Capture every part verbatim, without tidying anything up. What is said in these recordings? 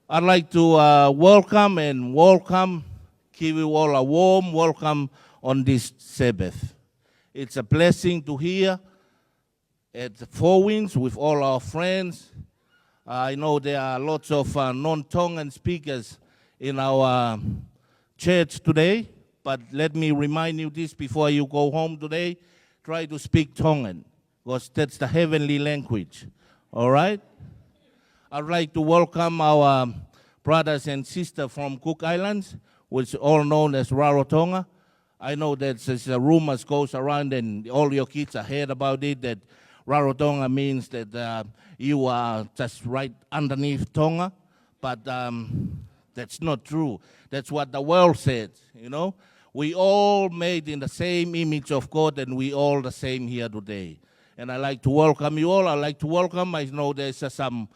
I'd like to uh, welcome and welcome, give you all a warm welcome on this Sabbath. It's a blessing to hear at the Four Winds with all our friends. I know there are lots of uh, non-Tongan speakers in our uh, church today, but let me remind you this before you go home today. Try to speak Tongan, because that's the heavenly language. All right? I'd like to welcome our um, brothers and sisters from Cook Islands, which is all known as Rarotonga. I know that there's a rumors goes around and all your kids are heard about it, that Rarotonga means that uh, you are just right underneath Tonga, but um, that's not true. That's what the world says, you know. We all made in the same image of God, and we all the same here today. And I'd like to welcome you all. I'd like to welcome, I know there's uh, some,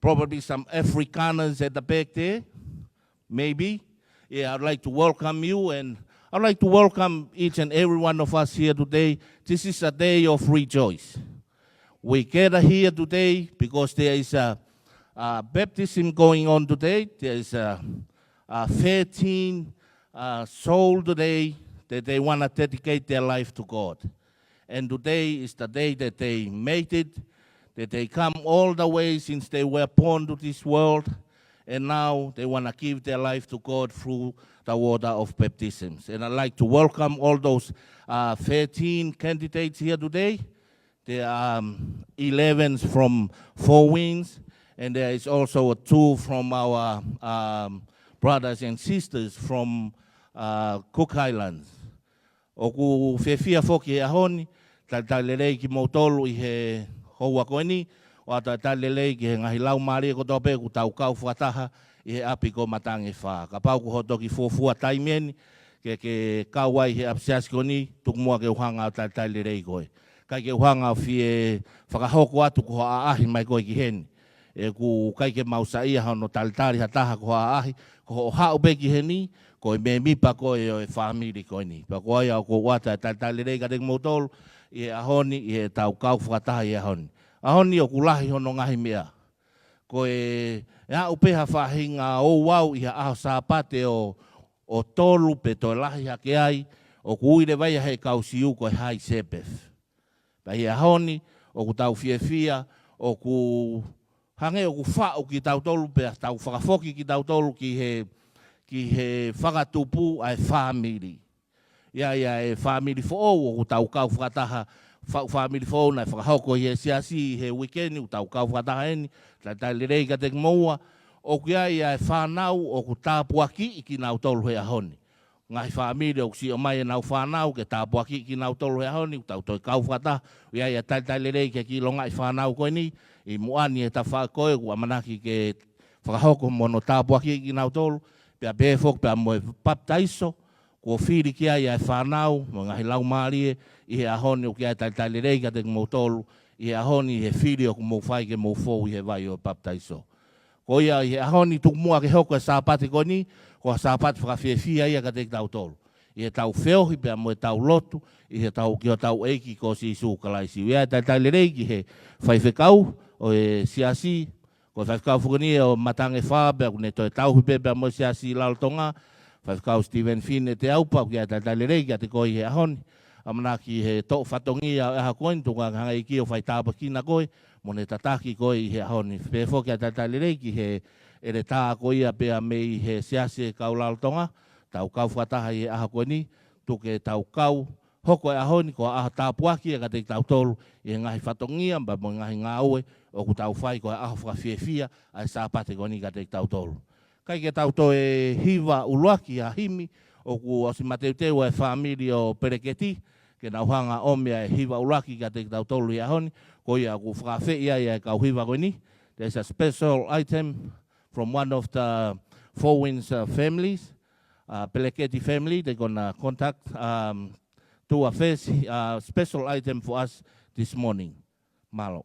probably some Afrikaners at the back there, maybe. Yeah, I'd like to welcome you, and I'd like to welcome each and every one of us here today. This is a day of rejoice. We gather here today because there is a, a baptism going on today. There is a, a thirteen uh, soul today that they want to dedicate their life to God. And today is the day that they made it, that they come all the way since they were born to this world, and now they want to give their life to God through the water of baptisms. And I'd like to welcome all those uh, thirteen candidates here today. There are um, eleven from Four Winds, and there is also a two from our um, brothers and sisters from uh, Cook Islands. ʻOku fiefia foki he ʻaho ni, talitali lelei kimoutolu ʻi he houa ko eni, ʻo ʻatu e talitali lelei ki he ngaahi laumālie kotoa pē ʻoku tau kau fakataha ʻi he ʻapi ko Matangi Fā. Kapau ko hoʻo toki fuofua taimi eni, ke ke kau ai he ʻapi siasi ko eni, tuku muʻa ke u hanga ʻo talitali lelei koe. ʻIkai ke u hanga ʻo fie fakahoko atu ko hoʻo ʻaʻahi mai koe ki heni. ʻOku ʻikai ke mau saiʻia hono talitali ha taha ko hoʻo ʻaʻahi, ko hoʻo haʻu pē ki heni, ko e mēmipa koe ʻo e fāmili ko eni. Pea ko ia ʻoku ou ʻoatu e talitali lelei kiate kimoutolu ʻi he ʻaho ni, ʻi heʻetau kau fakataha ʻi he ʻaho ni. ʻAho ni ʻoku lahi hono ngaahi meʻa. Ko e, ʻe aʻu pē ha faʻahinga ouau ʻi ha ʻaho Sāpate ʻo, ʻo tolu pe toe lahi hake ai, ʻoku ui leva ia ʻe he kau Siu ko e High Sabbath. Pea ʻi he ʻaho ni, ʻoku tau fiefia, ʻoku hangē ʻoku faʻu kitautolu pea tau fakafoki kitautolu ki he, ki he fakatupu ʻa e fāmili. ʻI ai ʻa e fāmili foʻou, ʻoku tau kau fakataha, faʻu fāmili foʻou naʻe fakahoko ʻi he siasi ʻi he uike ni, ʻoku tau kau fakataha eni, talitali lelei kiate kimoua, ʻoku ʻi ai ʻa e fānau, ʻoku tāpuakiʻi kinautolu he ʻaho ni. Ngaahi fāmili ʻoku siʻi ʻomai ʻenau fānau ke tāpuakiʻi kinautolu he ʻaho ni, ʻoku tau toe kau fakataha, ʻi ai ʻa e talitali lelei ki he kiʻi longaʻi fānau ko eni, ʻi muʻa ni he tafaʻaki ko ē, ʻoku ʻamanaki ke fakahoko mo hono tāpuakiʻi kinautolu, pea pehē foki pea mo e papitaiso, kuo fili ki ai ʻa e fānau, mo e ngaahi laumālie, ʻi he ʻaho ni ʻoku ʻi ai e talitali lelei kiate kimoutolu, ʻi he ʻaho ni he fili ʻoku mou fai ke mou fou ʻi he vai ʻo e papitaiso. Ko ia ʻi he ʻaho ni tuku muʻa ke hoko e Sāpate ko eni, ko ha Sāpate fakafiefia ia kiate kitautolu. ʻI heʻetau feohi pea mo ʻetau lotu, ʻi heʻetau ki hotau ʻEiki ko Sīsū Kalaisi. ʻOku ʻi ai e talitali lelei ki he faifekau ʻo e siasi, ko e faifekau foki eni ʻo Matangi Fā pea ʻoku ne toe tauhi pē pea mo e siasi ʻi Rarotonga, faifekau Stephen Fine Teaupa, ʻoku ʻi ai e talitali lelei kiate koe ʻi he ʻaho ni. ʻAmanaki he toʻo fatongia ʻo e ʻaho ko eni, tuku ke hanga ʻe he ʻEiki ʻo fai tāpuekina koe, mo ne tataki koe ʻi he ʻaho ni. Pehē foki ʻa e talitali lelei ki he ʻeletā ko ia pea mei he siasi ʻo e kau Rarotonga, tau kau fakataha ʻi he ʻaho ko eni, tuku ke tau kau, hoko e ʻaho ni ko ha ʻaho tāpuaki ia kiate kitautolu ʻi he ngaahi fatongia, pea mo e ngaahi ngāue, ʻoku tau fai ko e ʻaho fakafiefia, ʻa e Sāpate ko eni kiate kitautolu. ʻIkai ke tau toe hiva ʻuluaki ha himi, ʻoku ʻosi mateuteu ʻa e fāmili ʻo Peleketi, ke nau hanga ʻo ʻomi ʻa e hiva ʻuluaki kiate kitautolu ʻi he ʻaho ni, ko ia ʻoku fakaafeʻi ai ʻa e kau hiva ko eni. There's a special item from one of the Four Winds uh, families, uh, Peleketi family, they're gonna contact um, to a first uh, special item for us this morning. Mālō.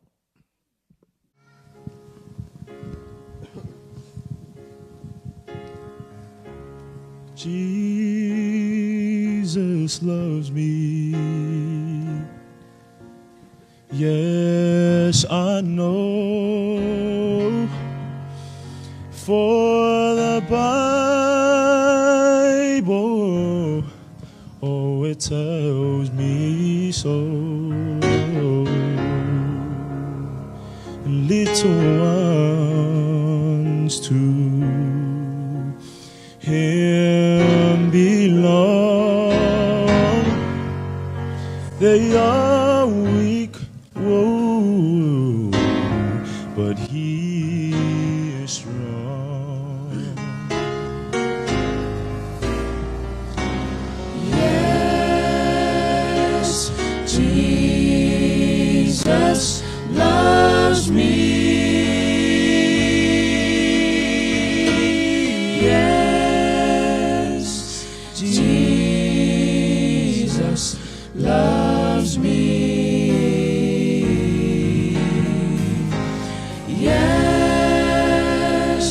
Jesus loves me. Yes, I know. For the Bible, oh, it tells me so. Little ones to him belong. They are weak, whoa, but he is strong. Yes, Jesus loves me. Yes, Jesus loves me. Yes,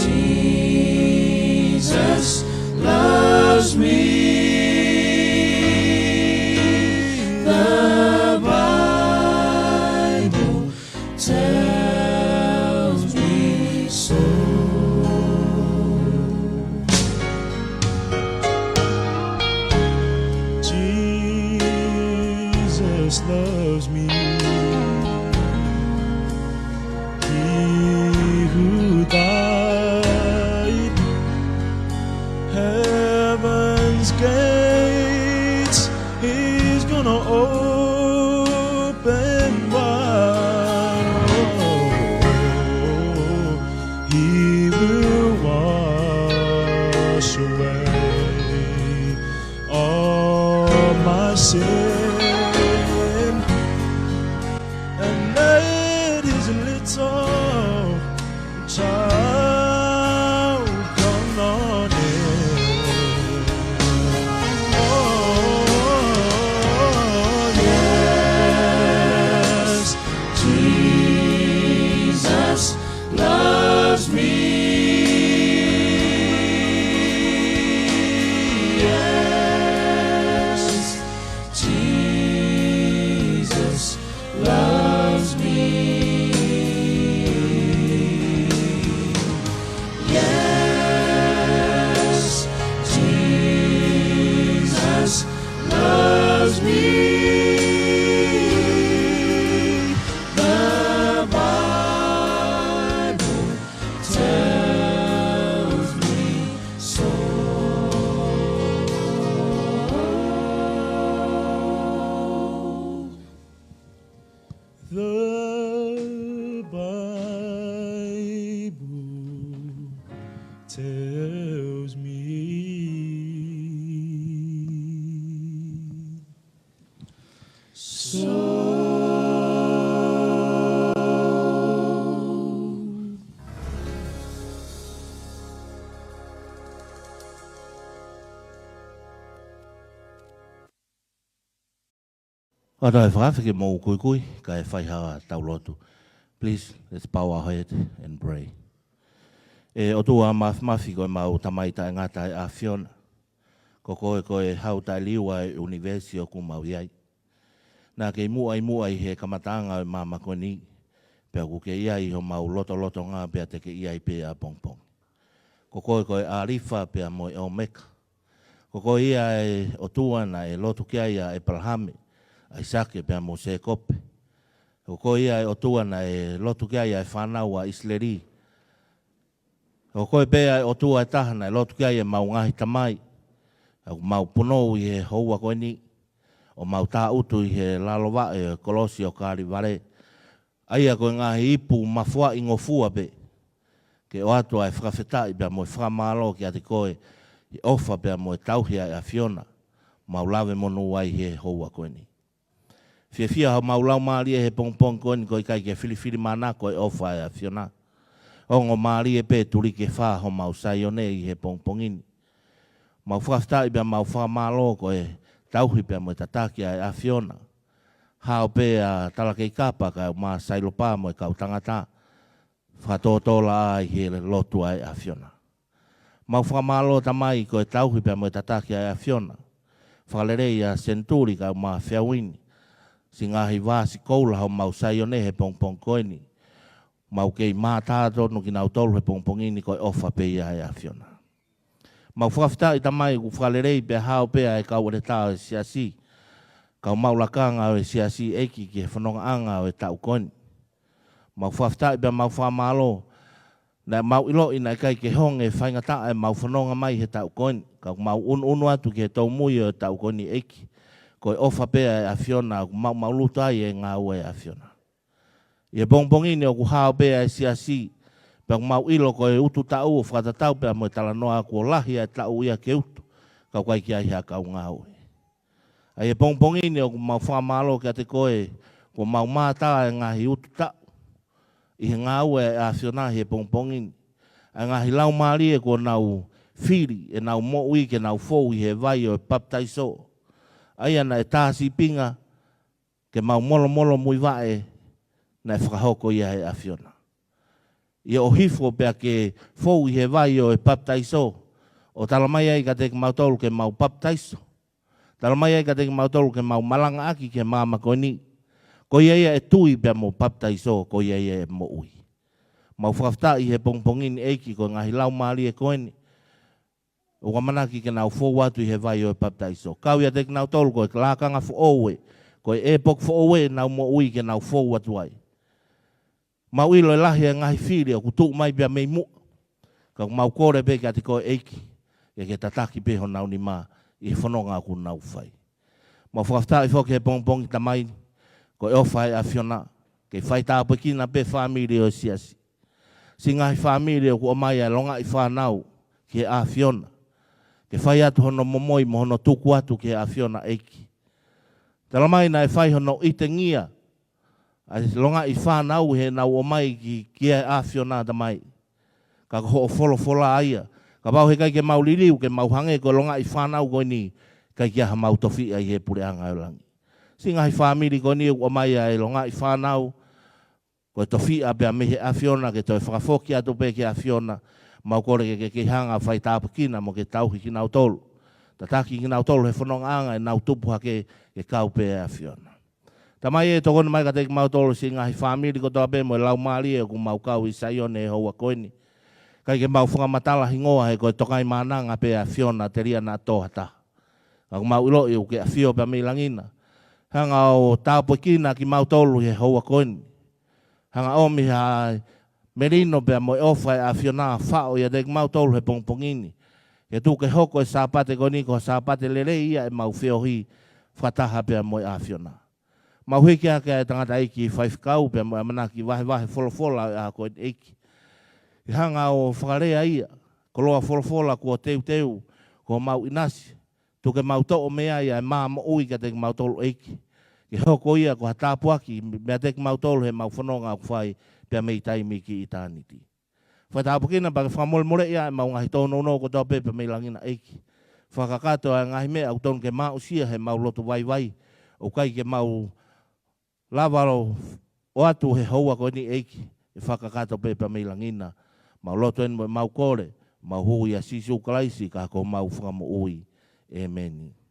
Jesus loves me. The Bible tells me so. Jesus loves me. He who died, heaven's gates he's gonna open wide. Oh, he will wash away all my sin and let his little child come on in. Oh, yes, Jesus loves me. Yes, Jesus loves me. Yes, Jesus loves me. The Bible tells me so. The Bible tells me so. ʻOua te tau fakaafe ke mou kuikui, kae fai haʻatau lotu. Please, let's bow our head and pray. ʻE ʻOtua Māfimafi, ko ʻemau Tamai taʻengata ʻa e ʻAfiona. Ko koe ko e hau taʻeliua ʻo e ʻunivēsi ʻoku mau ʻi ai. Naʻa ke ʻi muʻa ʻi muʻa ʻi he kamataʻanga ʻo e māmani ko eni, pea ʻoku ke ʻi ai ʻi homau lotolotonga pea te ke ʻi ai pē ʻapongipongi. Ko koe ko e ʻAlifa pea mo e ʻOmeka. Ko koe ia ʻa e ʻOtua naʻe lotu ki ai ʻa ʻĒpalahame, ʻAisake pea mo Sēkope. Ko koe ia ʻa e ʻOtua naʻe lotu ki ai ʻa e fānau ʻa ʻIsileli. Ko koe pē ʻa e ʻOtua ʻe taha naʻe lotu ki ai ʻemau ngaahi tamai. ʻOku mau punou ʻi he houa ko eni, ʻo mau tāʻutu ʻi he lalo vaʻe ʻo e kolosi ʻo Kalevale. ʻA ia ko e ngaahi ipu mafuaʻi ngofua pē, ke ʻoatu ʻa e fakafetaʻi pea mo e fakamālō kiate koe, ʻi he ʻofa pea mo e tauhi ʻa e ʻAfiona, mau lave monū ai he houa ko eni. Fiefia homau laumālie he pongipongi ko eni ko e ʻikai ke filifilimānako e ʻofa ʻa e ʻAfiona. Ongoongolelei pē tuliki ʻe fā homau Saione ʻi he pongipongi ni. Mau fakafetaʻi pea mau fakamālō ko e tauhi pea mo e tataki ʻa e ʻAfiona. Hao pē ʻa Talakeikapa kae ʻumaʻā Sailopa mo e kau tangata, fakatōtōlaʻā ʻi he lotu ʻa e ʻAfiona. Mau fakamālō Tamai ko e tauhi pea mo e tataki ʻa e ʻAfiona. Fakalelei ʻa Senituli kae ʻumaʻā Feauini, siʻi ngaahi vāsi koula homau Saione he pongipongi ko eni. Mau kei mātā tonu kinautolu he pongipongi ni ko e ʻofa pē ia ʻa e ʻAfiona. Mau fakafetaʻi Tamai ʻoku fakalelei pea hao pē ʻa e kau ʻeletā ʻo e siasi, kau maʻu lakanga ʻo e siasi ʻEiki ki he fonongaʻanga ʻo e taʻu ko eni. Mau fakafetaʻi pea mau fakamālō, naʻa mau ʻiloʻi naʻe ʻikai ke honge faingataʻa ʻemau fononga mai he taʻu ko eni, ka ʻoku mau ʻunuʻunu atu ki he tōmui ʻo e taʻu ko eni ʻEiki, ko e ʻofa pē ʻa e ʻAfiona ʻoku mau maʻuluta ai e ngāue ʻa e ʻAfiona. ʻI he pongipongi ni ʻoku hao pē ʻa e siasi, pea ʻoku mau ʻilo ko e utu taʻu ʻo fakatatau pea mo e talanoa kuo lahi ʻa e taʻu ia ke utu, ka ʻoku ʻikai ke ʻi ai ha kau ngāue. ʻA ia he pongipongi ni ʻoku mau fakamālō kiate koe, kuo mau mātā e ngaahi utu taʻu ʻi he ngāue ʻa e ʻAfiona he pongipongi ni. ʻA e ngaahi laumālie kuo nau fili ʻenau moʻui ke nau fou ʻi he vai ʻo e papitaiso, ʻa ia naʻe tā sīpinga ke mau molomolo muivaʻe naʻe fakahoko ia ʻe he ʻAfiona. ʻIo, ʻo hifo pea ke fou ʻi he vai ʻo e papitaiso, ʻo talamai ai kiate kimautolu ke mau papitaiso, talamai ai kiate kimautolu ke mau malangaʻaki ki he māmani ko eni. Ko ia ia ʻe tui pea mo papitaiso, ko ia ia ʻe moʻui. Mau fakafetaʻi he pongipongi ni ʻEiki ko e ngaahi laumālie ko eni ʻoku ʻamanaki ke nau fou atu ʻi he vai ʻo e papitaiso. Kau ʻiate kinautolu ko e lakanga foʻou ē, ko e ʻepoki foʻou ē ʻenau moʻui ke nau fou atu ai. Mau ʻilo ʻe lahi e ngaahi fili ʻoku tuʻu mai pea mei muʻa, ka ʻoku mau kole pē kiate koe ʻEiki, ke ke tataki pē honau nima ʻi he fononga ʻoku nau fai. Mau fakafetaʻi foki he pongipongi Tamai, ko e ʻofa ʻa e ʻAfiona ke faitāpuekina pē fāmili ʻo e siasi. Siʻi ngaahi fāmili ʻoku ʻomai ʻa e longaʻi fānau ki he ʻAfiona, ke fai atu hono momoi mo hono tuku atu ki he ʻAfiona ʻEiki. Talamai naʻe fai hono ʻitengia ʻa e longaʻi fānau heʻenau ʻomai ki, ki he ʻAfiona Tamai. Ka ko hoʻo folofola ia, kapau heʻikai ke mau liliu ke mau hangē ko e longaʻi fānau ko eni, ʻikai ke ʻi ai hamau tofiʻa ʻi he puleʻanga ʻo langi. Siʻi ngaahi fāmili ko eni ʻoku ʻomai ʻa e longaʻi fānau, ko e tofiʻa pea mei he ʻAfiona ke toe fakafoki atu pē ki he ʻAfiona, mau kole ke, ke, ke hanga faitāpuekina mo ke tauhi kinautolu. Tataki kinautolu he fonongaʻanga ʻenau tupu hake ke kau pē ʻa e ʻAfiona. Tamai ē, tokoni mai kiate kimautolu siʻi ngaahi fāmili kotoa pē mo e laumālie ʻoku mau kau ʻi Saione he houa ko eni. ʻIkai ke mau fakamatala hingoa he ko e Tokaimaʻananga pē ʻa e ʻAfiona telia naʻa tō ha taha. Ka ʻoku mau ʻiloʻi ʻoku ke ʻafio pea mei langi na. Hanga ʻo tāpuekina kimautolu he houa ko eni. Hanga ʻomi ha melino pea mo e ʻofa ʻa e ʻAfiona faʻo ʻiate kimautolu he pongipongi ni. Ke tuku ke hoko e Sāpate ko eni ko e Sāpate lelei ia ʻemau feohi fakataha pea mo e ʻAfiona. Mau hiki hake ʻa e tangataʻeiki faifekau pea mo e ʻamanaki vahevahe folofola ʻo e ʻaho ko eni ʻEiki. Ke hanga ʻo fakalea ia, koloa folofola kuo teuteu, kuo mau ʻinasi, tuku ke mau toʻo mei ai ʻa e mā moʻui kiate kimautolu ʻEiki. Ke hoko ia ko ha tāpuaki meiate kimautolu heʻemau fononga ʻoku fai pea mei taimi ki ʻitāniti. Fakatāpuekina pea ke fakamolemoleʻi ʻa ʻemau ngaahi tōnounou kotoa pē pea mei langi na ʻEiki. Fakakakato ʻa e ngaahi meʻa ʻoku tonu ke mau aʻusia heʻemau lotu vaivai, ʻoku ʻikai ke mau lava ʻo ʻoatu he houa ko eni ʻEiki, ʻe fakakakato pē pea mei langi na. Mau lotu eni mo ʻemau kole, mau hū ʻia Sīsū Kalaisi ko homau Fakamoʻui. ʻĒmeni.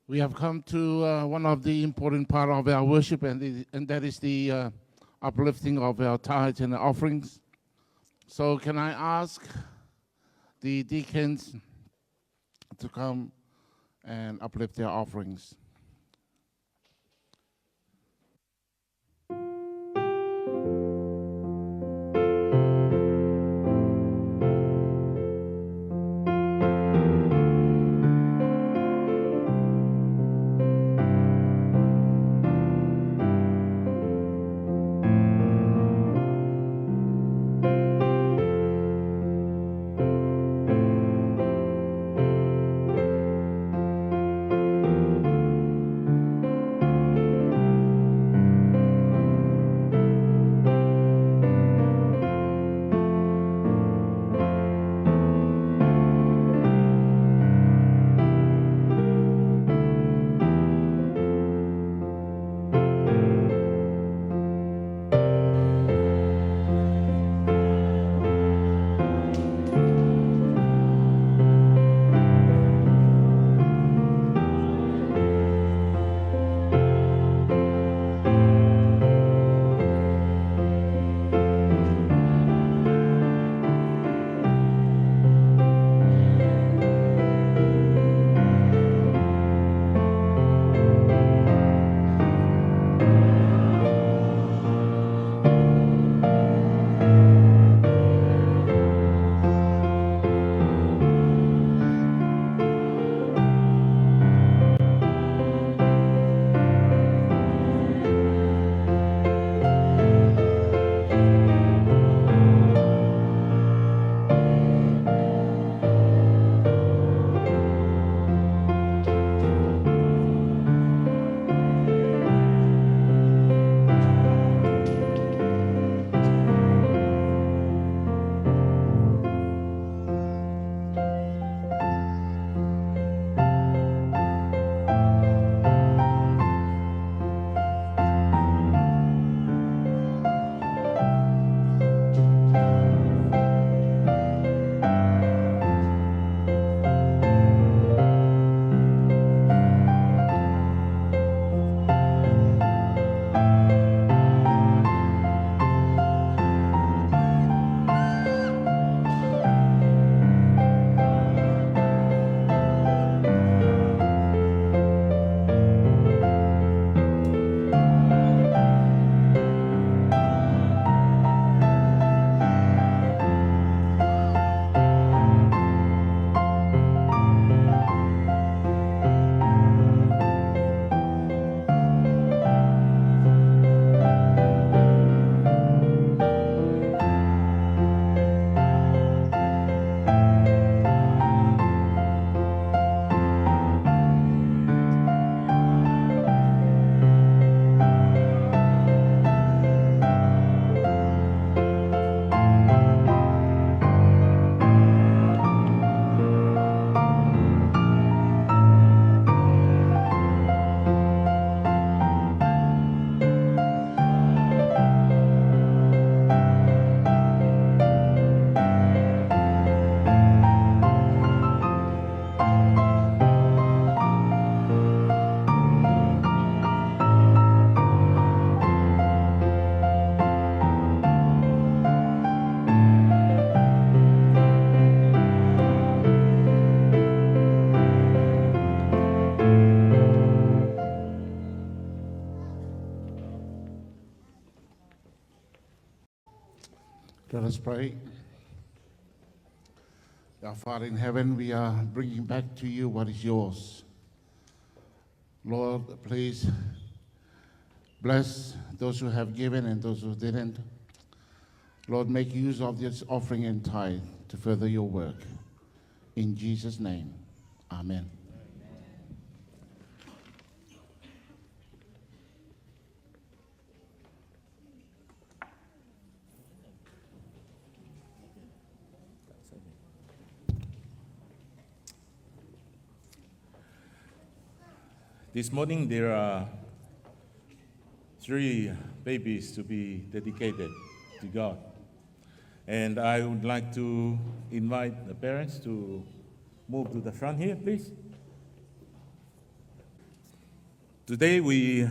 We have come to, uh, one of the important part of our worship, and the, and that is the, uh, uplifting of our tithes and offerings. So can I ask the deacons to come and uplift their offerings? Let us pray. Our Father in heaven, we are bringing back to you what is yours. Lord, please bless those who have given and those who didn't. Lord, make use of this offering and tithe to further your work. In Jesus' name, amen. This morning, there are three babies to be dedicated to God. And I would like to invite the parents to move to the front here, please. Today we,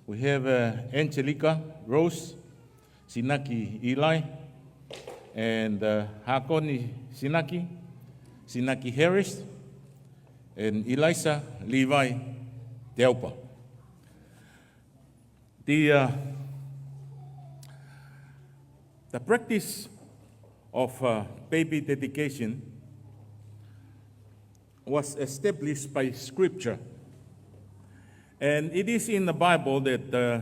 we have, uh, Angelica Rose Sinaki Eli and, uh, Hakoni Sinaki, Sinaki Harris, and Elisa Levi Teupa. The, uh, the practice of, uh, baby dedication was established by Scripture. And it is in the Bible that, uh,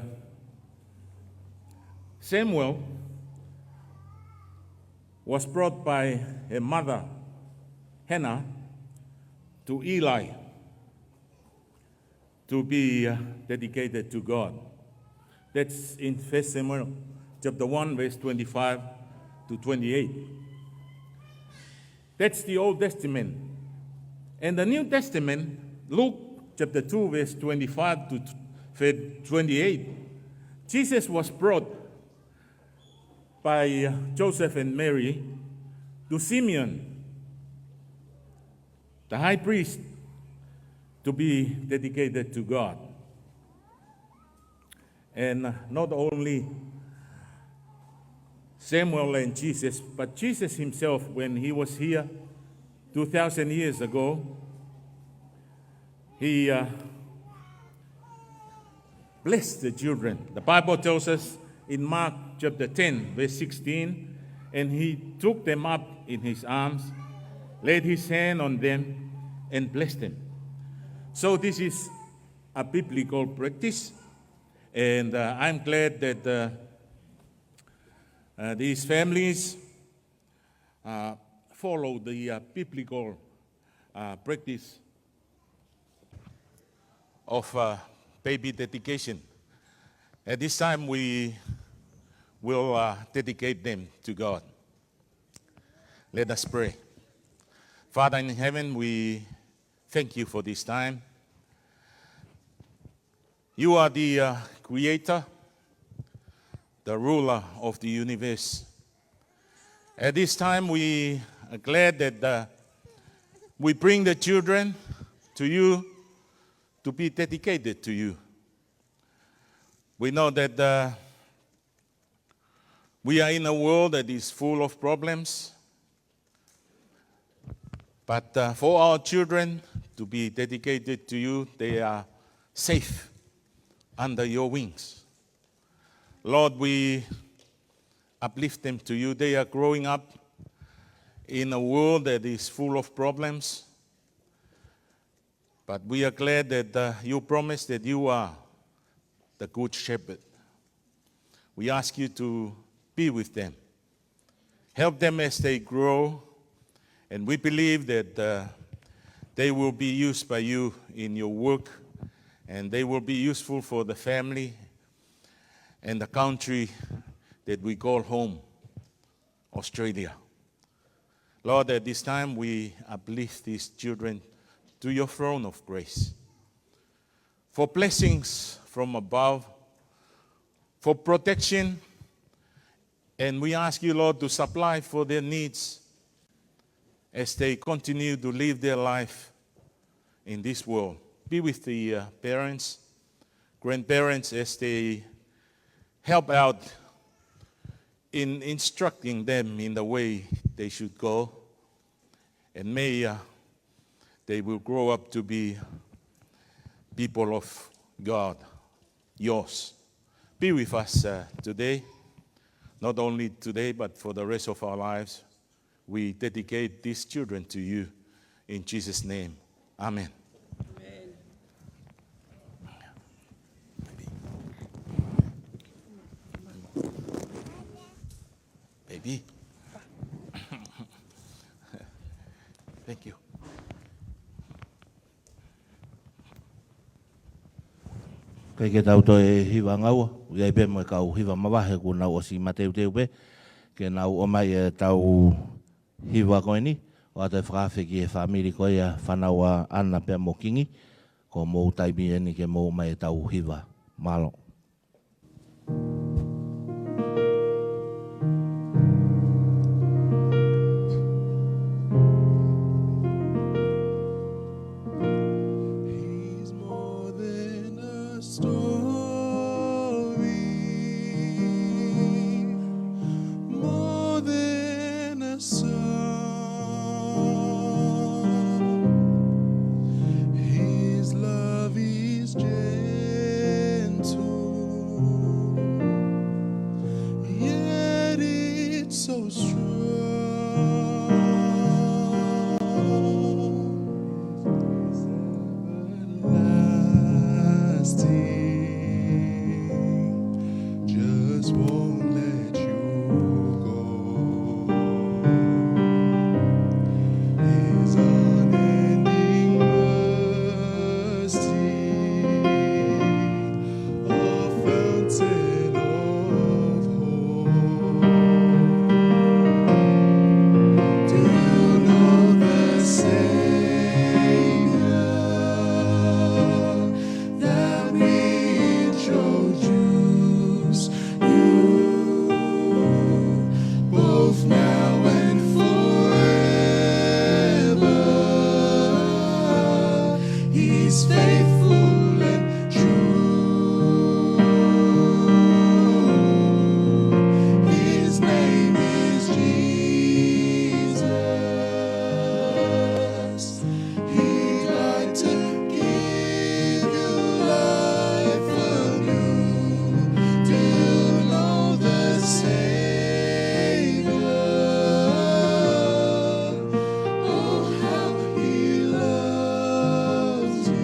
Samuel was brought by her mother, Hannah, to Eli to be, uh, dedicated to God. That's in First Samuel chapter one, verse twenty-five to twenty-eight. That's the Old Testament. And the New Testament, Luke chapter two, verse twenty-five to t-, verse twenty-eight, Jesus was brought by, uh, Joseph and Mary to Simeon, the high priest, to be dedicated to God. And, uh, not only Samuel and Jesus, but Jesus himself, when he was here two thousand years ago, he, uh, blessed the children. The Bible tells us in Mark chapter ten, verse sixteen, "And he took them up in his arms, laid his hand on them, and blessed them." So this is a biblical practice, and, uh, I'm glad that, uh, uh, these families, uh, follow the, uh, biblical, uh, practice of, uh, baby dedication. At this time, we will, uh, dedicate them to God. Let us pray. Father in heaven, we thank you for this time. You are the, uh, creator, the ruler of the universe. At this time, we are glad that, uh, we bring the children to you to be dedicated to you. We know that, uh, we are in a world that is full of problems, but, uh, for our children to be dedicated to you, they are safe under your wings. Lord, we uplift them to you. They are growing up in a world that is full of problems, but we are glad that, uh, you promise that you are the good shepherd. We ask you to be with them. Help them as they grow, and we believe that, uh, they will be used by you in your work, and they will be useful for the family and the country that we call home, Australia. Lord, at this time we uplift these children to your throne of grace for blessings from above, for protection, and we ask you, Lord, to supply for their needs as they continue to live their life in this world. Be with the, uh, parents, grandparents as they help out in instructing them in the way they should go. And may, uh, they will grow up to be people of God, yours. Be with us, uh, today, not only today, but for the rest of our lives. We dedicate these children to you in Jesus' name. Amen. Amen. Baby. Thank you. Kae ke tau toe hiva ngaua, ʻoku ʻi ai pē mo e kau hiva mavahe kuo nau ʻosi mateuteu pē, ke nau ʻomai ʻetau hiva ko eni, ʻo ʻoatu e fakaafe ki he fāmili ko ia, fānau ʻa ʻAna pea mo Kingi, ko homou taimi eni ke mou ʻomai ʻetau hiva. Mālō. He's more than Blessed of hope, do you know the Savior that we introduce you, both now and forever? He's faithful and true. His name is Jesus. He died to give you life anew. Do you know the Savior? Oh, how he loves you.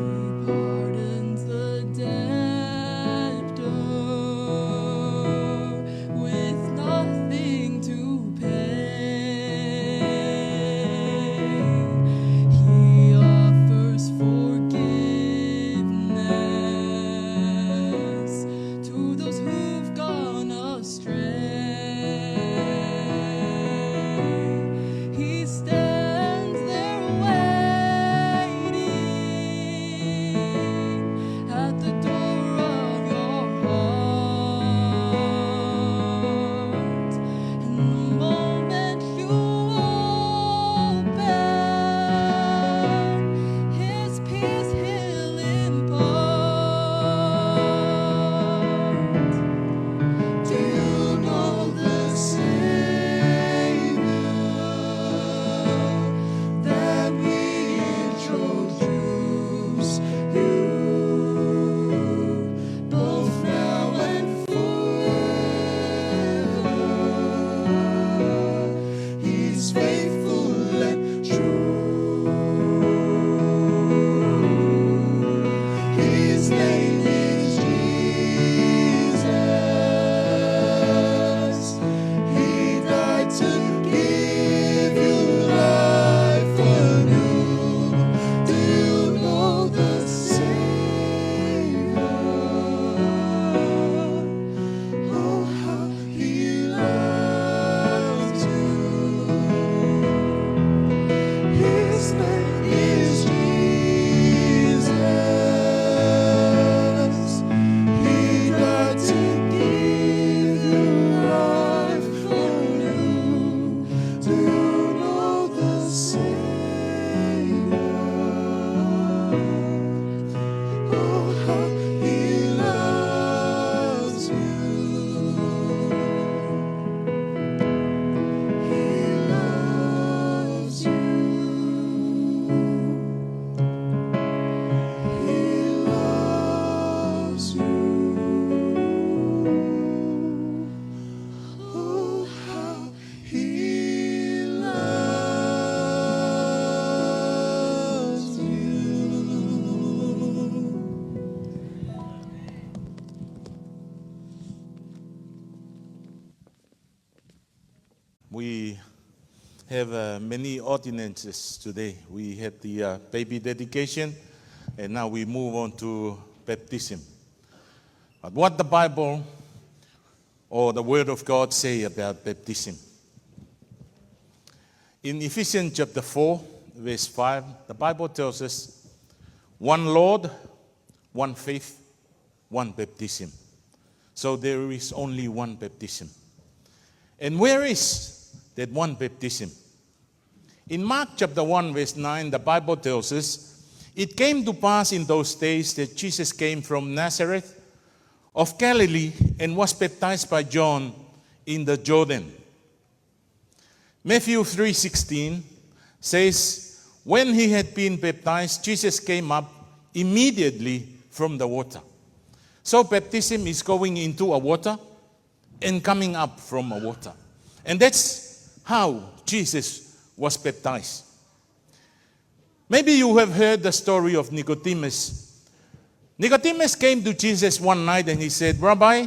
He pardons the debtor with nothing to pay. He offers forgiveness to those who've gone astray. He stands there waiting at the door of your heart. And the moment you open, his peace he'll impart. Do you know the Savior that we introduce you, both now and forever? He's faithful and true. His name is Jesus. He died to give you life anew. Do you know the Savior? Oh, how he loves you. His name is Jesus. He died to give you life anew. Do you know the Savior? Oh, how he loves you. He loves you. He loves you. Oh, how he loves you. We have, uh, many ordinances today. We had the, uh, baby dedication, and now we move on to baptism. But what the Bible or the Word of God say about baptism? In Ephesians chapter four, verse five, the Bible tells us, "One Lord, one faith, one baptism." So there is only one baptism. And where is that one baptism? In Mark chapter one, verse nine, the Bible tells us, "It came to pass in those days that Jesus came from Nazareth of Galilee and was baptized by John in the Jordan." Matthew three sixteen says, "When he had been baptized, Jesus came up immediately from the water." So baptism is going into a water and coming up from a water. And that's how Jesus was baptized. Maybe you have heard the story of Nicodemus. Nicodemus came to Jesus one night and he said, "Rabbi,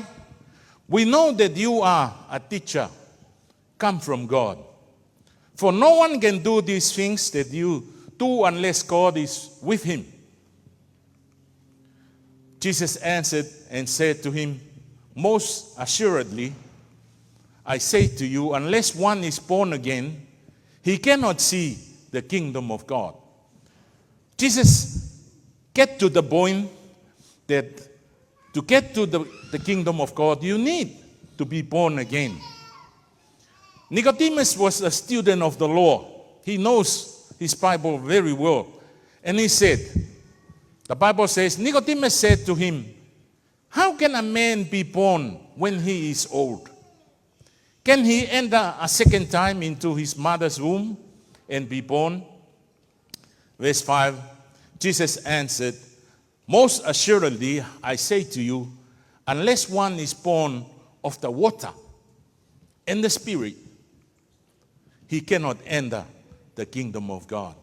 we know that you are a teacher come from God. For no one can do these things that you do unless God is with him." Jesus answered and said to him, "Most assuredly, I say to you, unless one is born again, he cannot see the kingdom of God." Jesus get to the point that to get to the, the kingdom of God, you need to be born again. Nicodemus was a student of the law. He knows his Bible very well. And he said, the Bible says, Nicodemus said to him, "How can a man be born when he is old? Can he enter a second time into his mother's womb and be born?" Verse five, Jesus answered, "Most assuredly, I say to you, unless one is born of the water and the Spirit, he cannot enter the kingdom of God."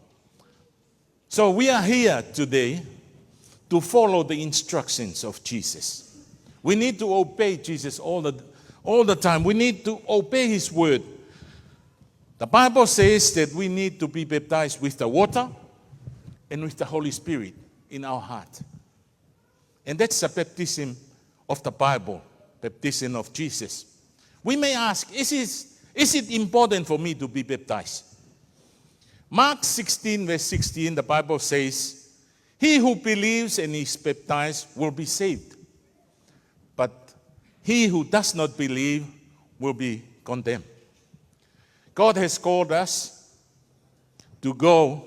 So we are here today to follow the instructions of Jesus. We need to obey Jesus all the, all the time. We need to obey his word. The Bible says that we need to be baptized with the water and with the Holy Spirit in our heart. And that's the baptism of the Bible, baptism of Jesus. We may ask, "Is it, is it important for me to be baptized?" Mark sixteen, verse sixteen, the Bible says, "He who believes and is baptized will be saved, but he who does not believe will be condemned." God has called us to go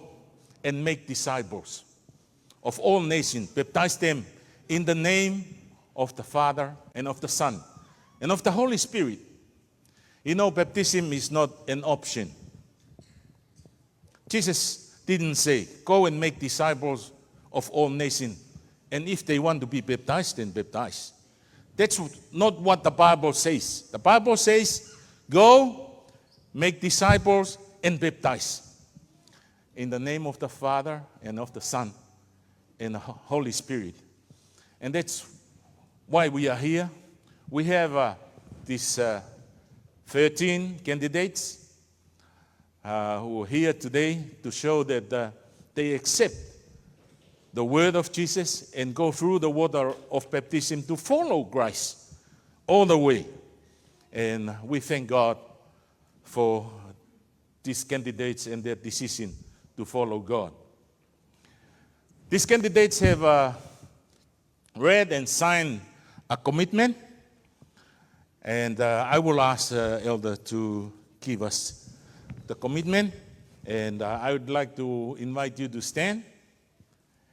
and make disciples of all nations, baptize them in the name of the Father and of the Son and of the Holy Spirit. You know, baptism is not an option. Jesus didn't say, "Go and make disciples of all nations, and if they want to be baptized, then baptize." That's not what the Bible says. The Bible says, "Go, make disciples, and baptize in the name of the Father and of the Son and the Ho-, Holy Spirit." And that's why we are here. We have, uh, these, uh, thirteen candidates, uh, who are here today to show that, uh, they accept the word of Jesus and go through the water of baptism to follow Christ all the way. And we thank God for these candidates and their decision to follow God. These candidates have, uh, read and signed a commitment, and, uh, I will ask, uh, Elder to give us the commitment, and, uh, I would like to invite you to stand.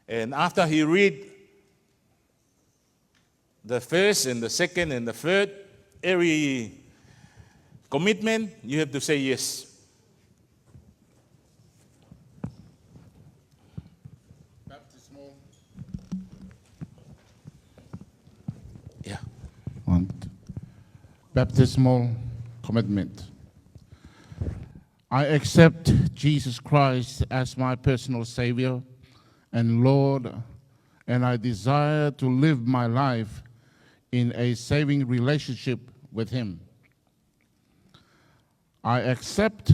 And after he read the first and the second and the third, every commitment, you have to say yes. Baptismal. Yeah. One. Baptismal commitment. I accept Jesus Christ as my personal Savior and Lord, and I desire to live my life in a saving relationship with Him. I accept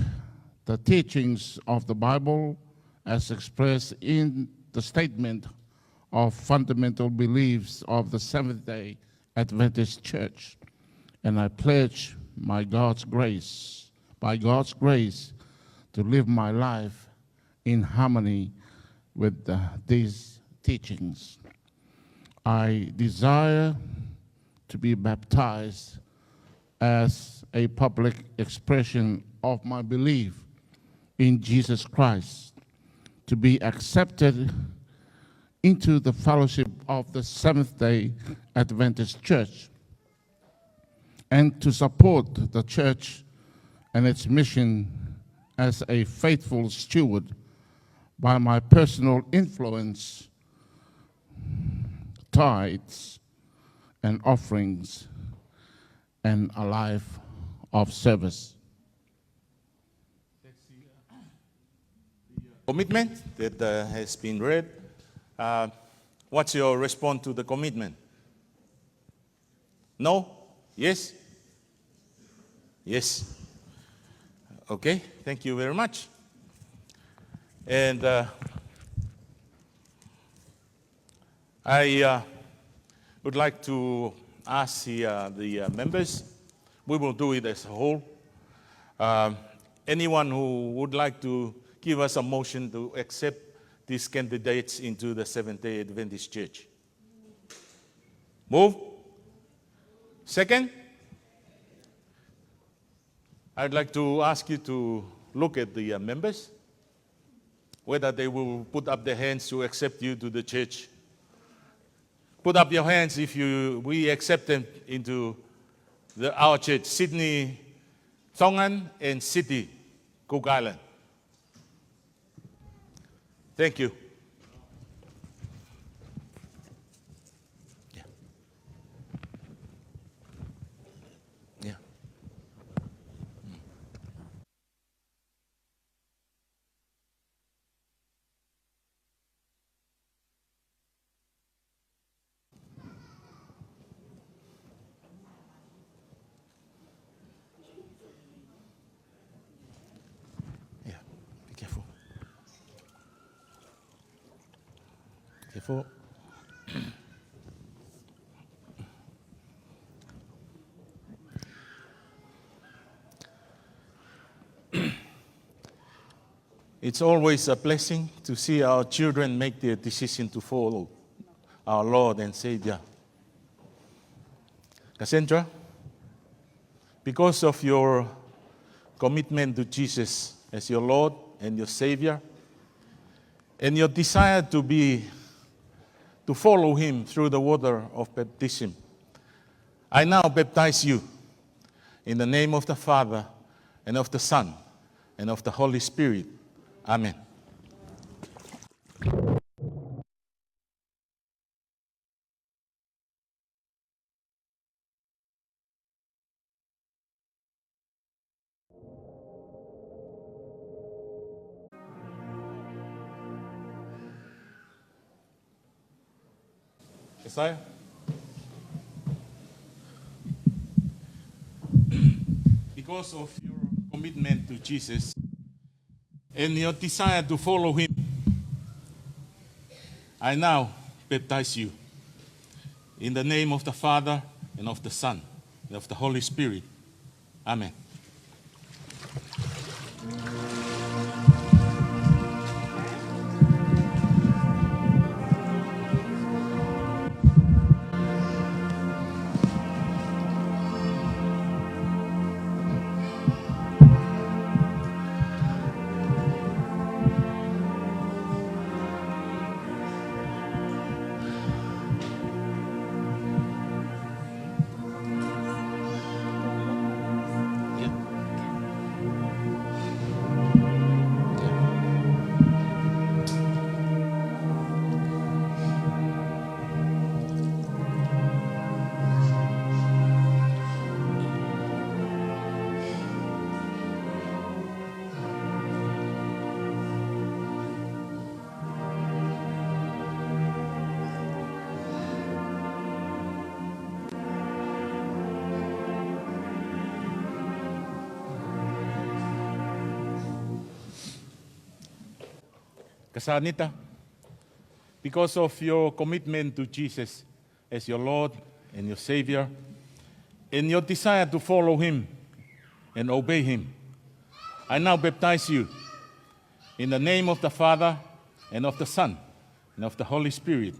the teachings of the Bible as expressed in the statement of fundamental beliefs of the Seventh-day Adventist Church, and I pledge my God's grace, by God's grace, to live my life in harmony with the, these teachings. I desire to be baptized as a public expression of my belief in Jesus Christ, to be accepted into the fellowship of the Seventh-day Adventist Church, and to support the church and its mission as a faithful steward by my personal influence, tithes, and offerings, and a life of service. Commitment that, uh, has been read. Uh, what's your response to the commitment? No? Yes? Yes. Okay, thank you very much. And, uh, I, uh, would like to ask the, uh, the, uh, members, we will do it as a whole. Um, anyone who would like to give us a motion to accept these candidates into the Seventh-day Adventist Church? Move. Second? I'd like to ask you to look at the, uh, members, whether they will put up their hands to accept you to the church. Put up your hands if you, we accept them into the, our church, Sydney Tongan and City Cook Island. Thank you. Yeah. Yeah. Yeah, be careful. Careful. It's always a blessing to see our children make their decision to follow our Lord and Savior. Cassandra, because of your commitment to Jesus as your Lord and your Savior, and your desire to be, to follow him through the water of baptism, I now baptize you in the name of the Father, and of the Son, and of the Holy Spirit. Amen. Isaiah? Because of your commitment to Jesus and your desire to follow him, I now baptize you in the name of the Father and of the Son and of the Holy Spirit. Amen. Cassandra, because of your commitment to Jesus as your Lord and your Savior, and your desire to follow him and obey him, I now baptize you in the name of the Father, and of the Son, and of the Holy Spirit.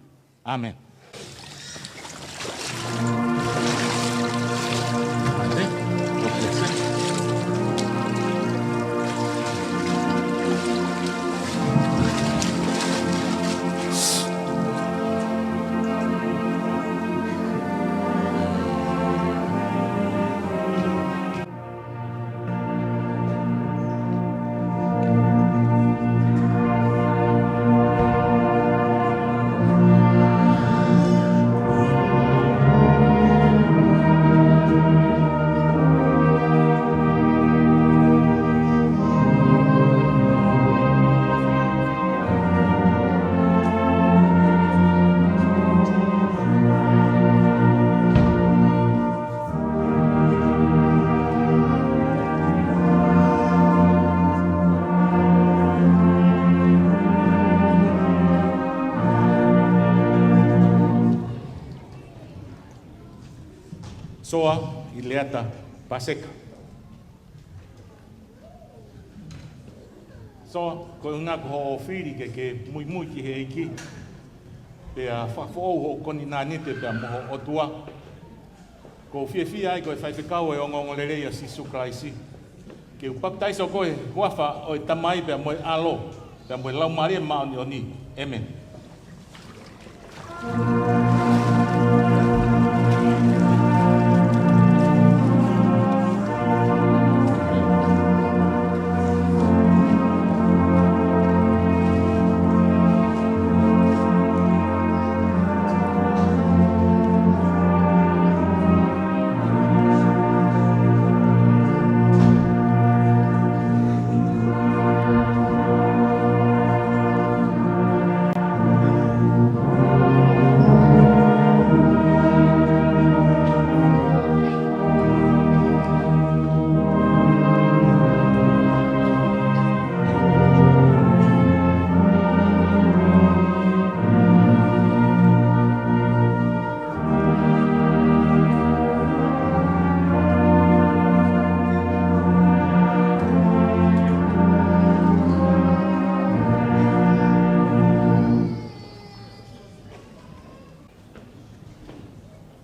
Amen. Soa ʻIleata Paseka. Soa, ko e ʻuhinga ko hoʻo fili ke ke muimui ki he ʻEiki, pea fakafoʻou hoʻo koninanite pea mo ho ʻOtua. ʻOku ou fiefia ai ko e faifekau ʻo e ongoongolelei ʻa Sīsū Kalaisi, ke u papitaiso koe ʻi he huafa ʻo e Tamai pea mo e ʻAlo pea mo e Laumālie Māʻoniʻoni. ʻĒmeni.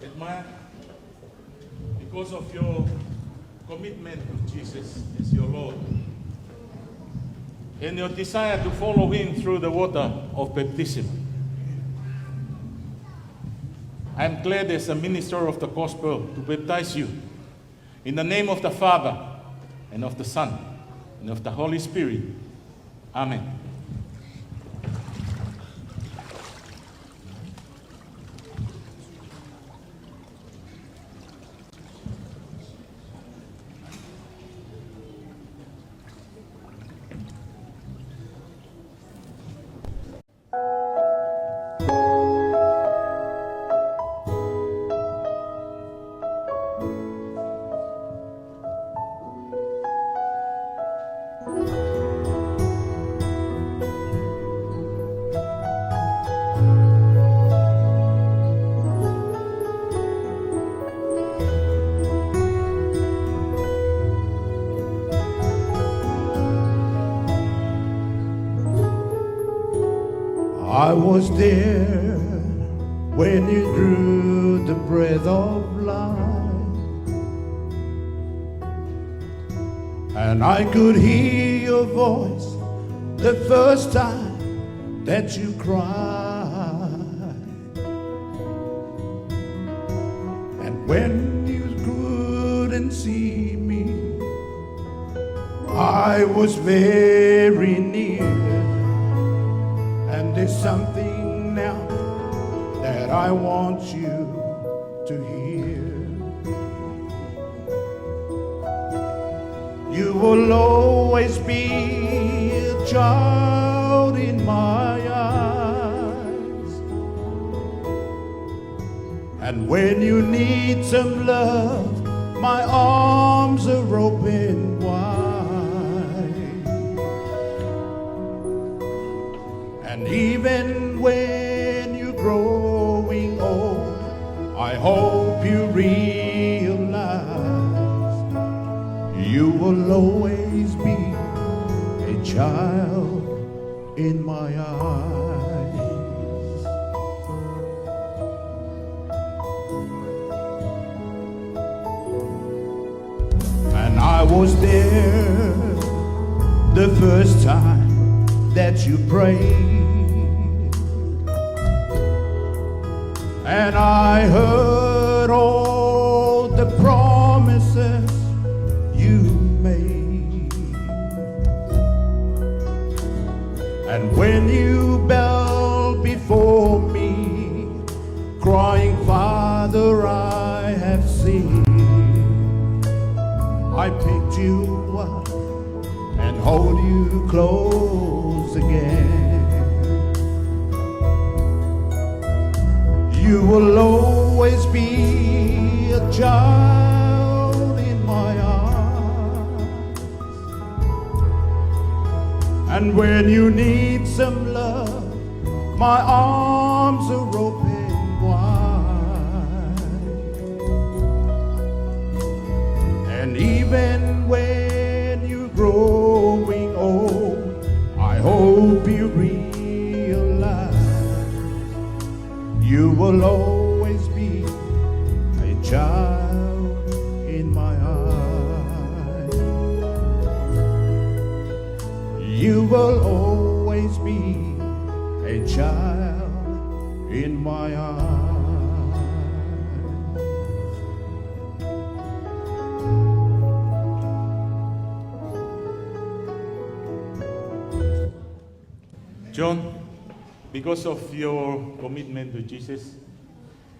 Admire, because of your commitment to Jesus as your Lord and your desire to follow him through the water of baptism, I am glad as a minister of the gospel to baptize you in the name of the Father and of the Son and of the Holy Spirit. Amen. I was there when you drew the breath of life, and I could hear your voice the first time that you cried. And when you couldn't see me, I was very near. And there's something now that I want you to hear. You will always be a child in my eyes. And when you need some love, my arms are open wide. And even when you're growing old, I hope you realize you will always be a child in my eyes. And I was there the first time that you prayed. And I heard all the promises you made. And when you bowed before me, crying, "Father, I have sinned," I picked you up and hold you close again. You will always be a child in my arms. And when you need some love, my arms are open wide. When you're growing old, I hope you realize you will always be a child in my eyes. You will always be a child in my eyes. John, because of your commitment to Jesus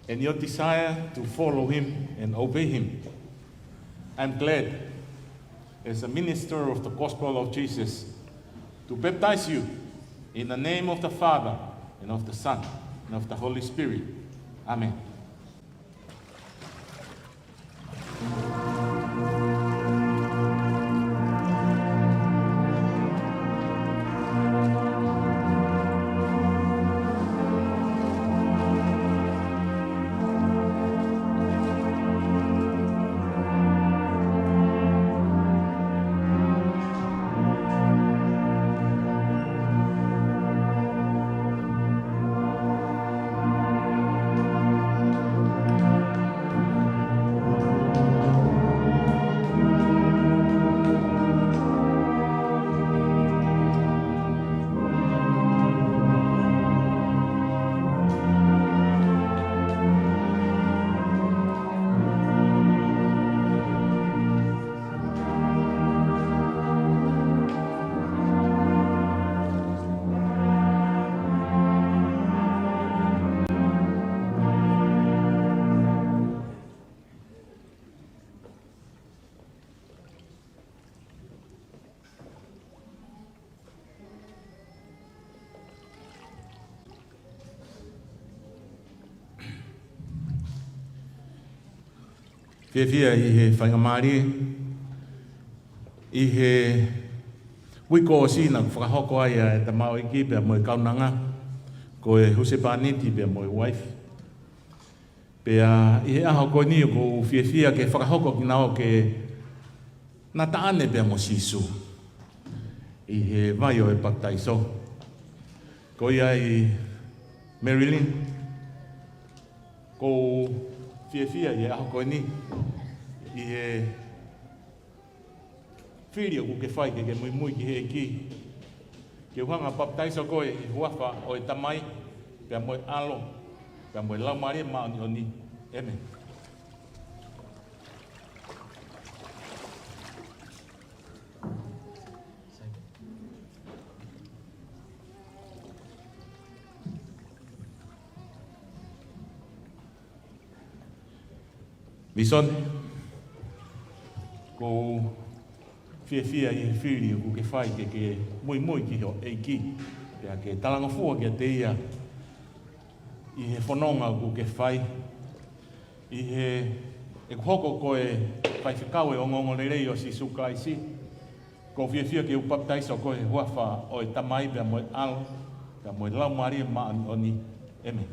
and your desire to follow him and obey him, I'm glad, as a minister of the gospel of Jesus, to baptize you in the name of the Father, and of the Son, and of the Holy Spirit. Amen. Fiefia ʻi he faingamālie, ʻi he uike kuo ʻosi naʻe fakahoko ai ʻa e tamaioʻeiki pea mo e kaunanga, ko e husepāniti pea mo e uaifi. Pea ʻi he ʻaho ko eni ʻoku ou fiefia ke fakahoko kinaua ke nataʻane pea mo Sīsū ʻi he vai ʻo e papitaiso. Ko ia ʻi Marilyn, ʻoku ou fiefia ʻi he ʻaho ko eni ʻi he fili ʻoku ke fai ke ke muimui ki he ʻEiki. Ke u hanga ʻo papitaiso koe ʻi he huafa ʻo e Tamai, pea mo e ʻAlo, pea mo e Laumālie Māʻoniʻoni. ʻĒmeni. Vīsone, ʻoku ou fiefia ʻi he fili ʻoku ke fai ke ke muimui ki ho ʻEiki, pea ke talangofua kiate ia ʻi he fononga ʻoku ke fai, ʻi he ʻeku hoko ko e faifekau ʻo e ongoongolelei ʻo Sīsū Kalaisi. ʻOku ou fiefia ke u papitaiso koe ʻi he huafa ʻo e Tamai pea mo e ʻAlo, pea mo e Laumālie Māʻoniʻoni. ʻĒmeni.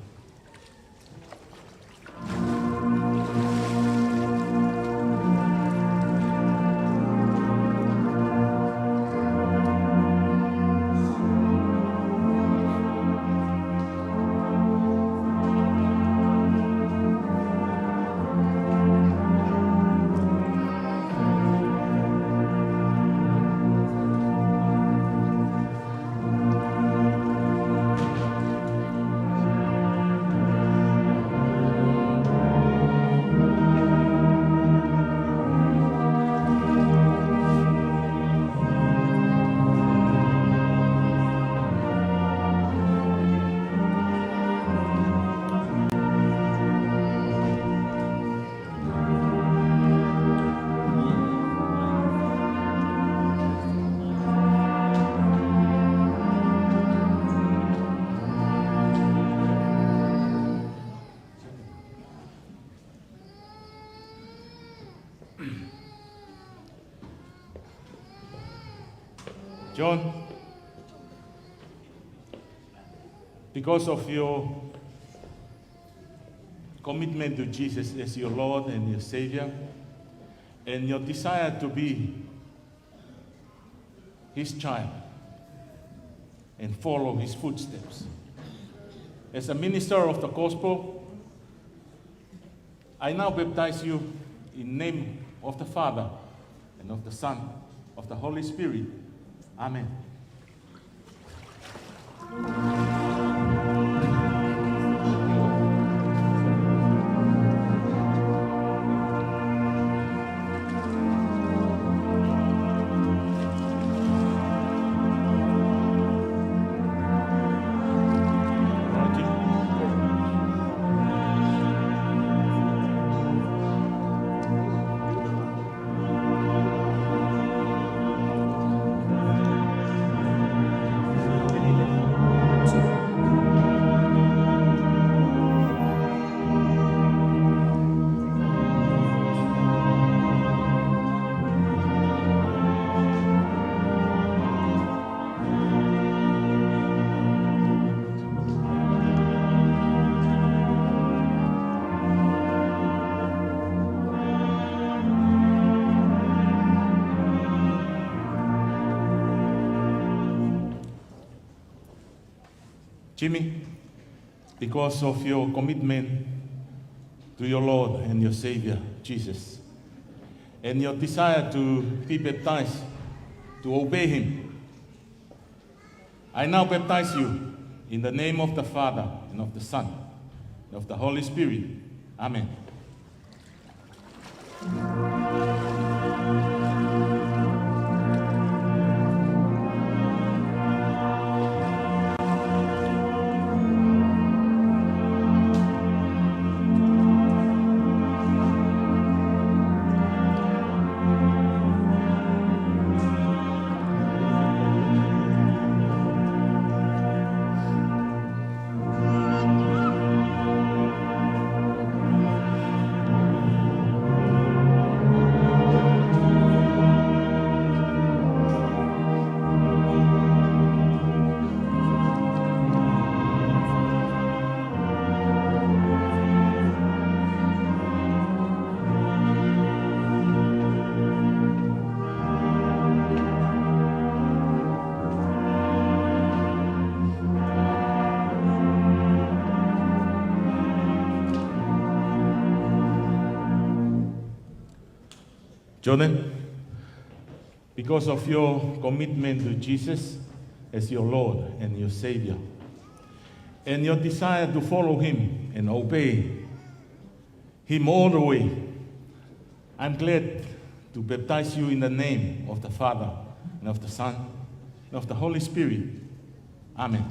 John, because of your commitment to Jesus as your Lord and your Savior, And your desire to be his child and follow his footsteps. As a minister of the gospel, I now baptize you in name of the Father and of the Son, of the Holy Spirit. Amen. Jimmy, because of your commitment to your Lord and your Savior, Jesus, and your desire to be baptized, to obey him, I now baptize you in the name of the Father and of the Son and of the Holy Spirit. Amen. Jordan, because of your commitment to Jesus as your Lord and your Savior, and your desire to follow him and obey him all the way, I'm glad to baptize you in the name of the Father and of the Son and of the Holy Spirit. Amen.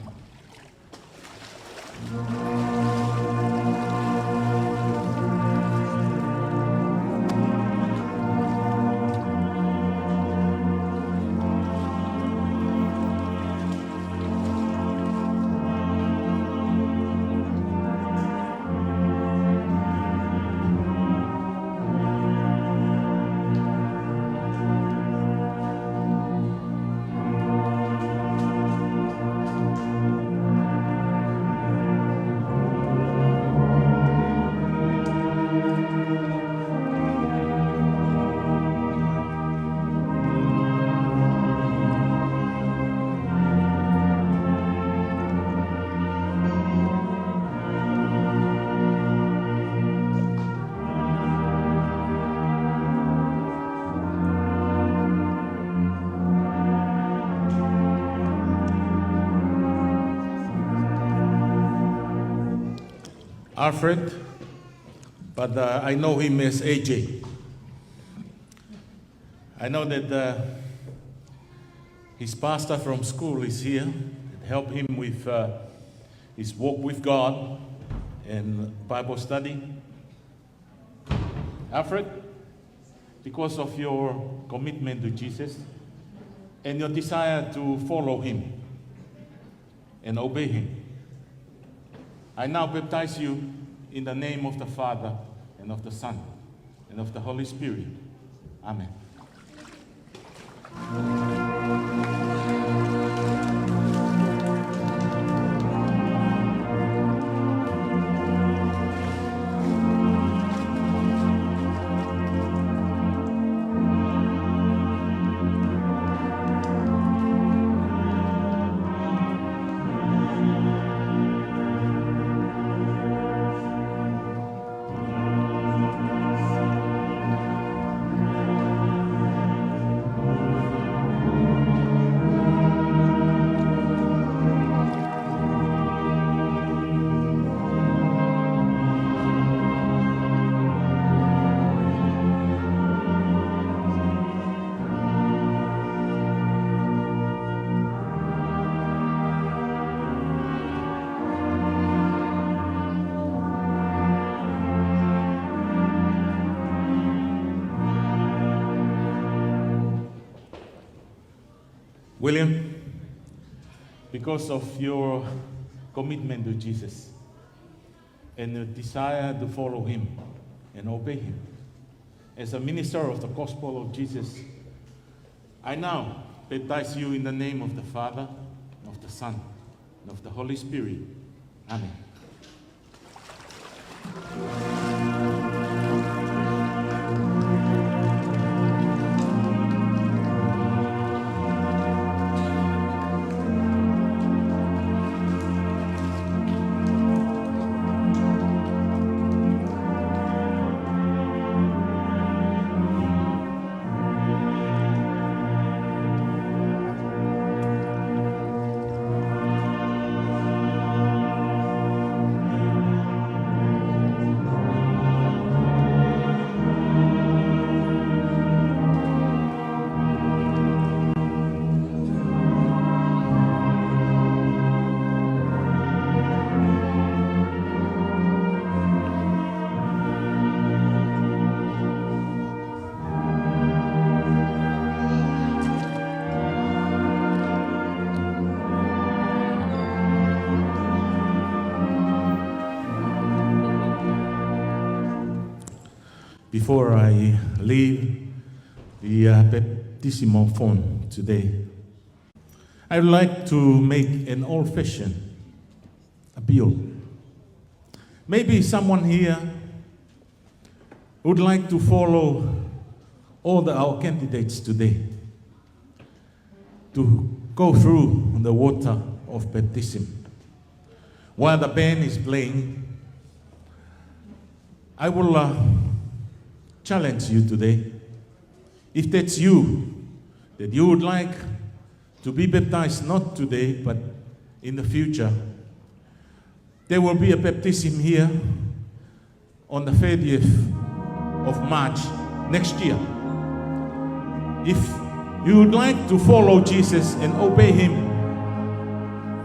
Alfred, but, uh, I know him as A J. I know that, uh, his pastor from school is here and help him with, uh, his walk with God and Bible study. Alfred, because of your commitment to Jesus and your desire to follow him and obey him, I now baptize you in the name of the Father and of the Son and of the Holy Spirit. Amen. William, because of your commitment to Jesus and your desire to follow him and obey him, as a minister of the gospel of Jesus, I now baptize you in the name of the Father, of the Son, and of the Holy Spirit. Amen. Before I leave the uh, baptismal font today, I would like to make an old-fashioned appeal. Maybe someone here would like to follow all the, our candidates today to go through the water of baptism. While the band is playing, I will uh, challenge you today. If that's you, that you would like to be baptized not today, but in the future, there will be a baptism here on the thirtieth of March next year. If you would like to follow Jesus and obey him,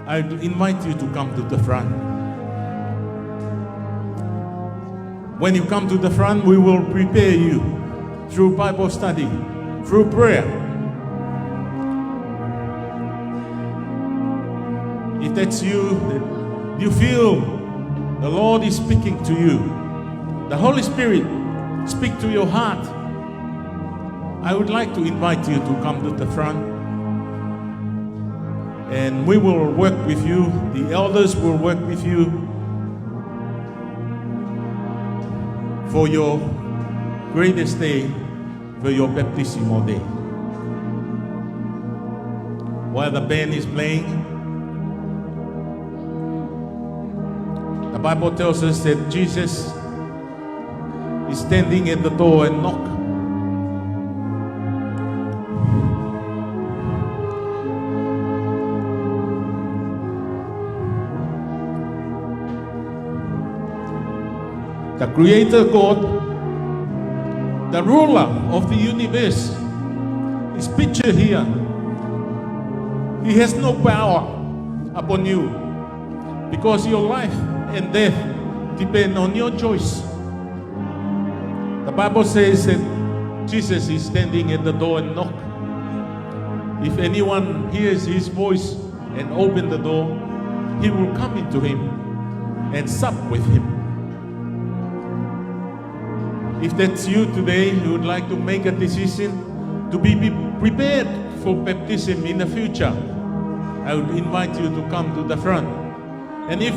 I invite you to come to the front. When you come to the front, we will prepare you through Bible study, through prayer. If that's you, you feel the Lord is speaking to you, the Holy Spirit speak to your heart, I would like to invite you to come to the front. And we will work with you. The elders will work with you for your greatest day, for your baptismal day. While the band is playing, the Bible tells us that Jesus is standing at the door and knock. The Creator God, the ruler of the universe, is pictured here. He has no power upon you because your life and death depend on your choice. The Bible says that Jesus is standing at the door and knock. If anyone hears his voice and open the door, he will come into him and sup with him. If that's you today, you would like to make a decision to be, be prepared for baptism in the future, I would invite you to come to the front. And if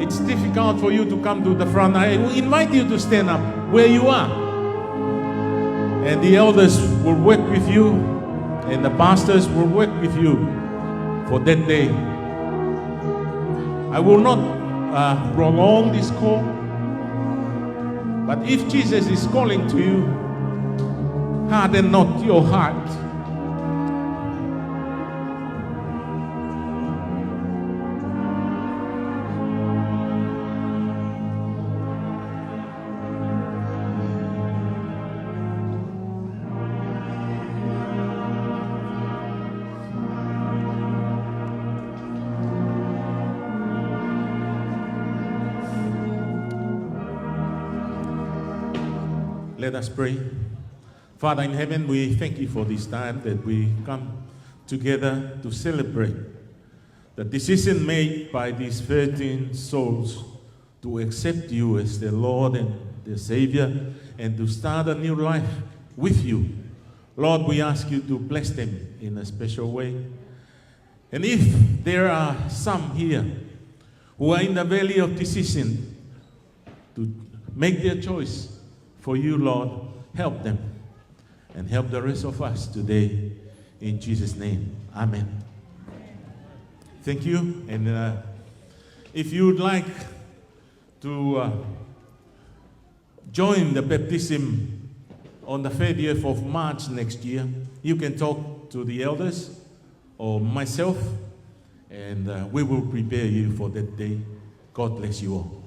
it's difficult for you to come to the front, I will invite you to stand up where you are. And the elders will work with you, and the pastors will work with you for that day. I will not uh, prolong this call, but if Jesus is calling to you, harden not your heart. Let us pray. Father in heaven, we thank you for this time that we come together to celebrate the decision made by these thirteen souls to accept you as their Lord and their Savior and to start a new life with you. Lord, we ask you to bless them in a special way. And if there are some here who are in the valley of decision to make their choice for you, Lord, help them and help the rest of us today. In Jesus' name, amen. Thank you. And, uh, if you would like to, uh, join the baptism on the thirtieth of March next year, you can talk to the elders or myself, and, uh, we will prepare you for that day. God bless you all.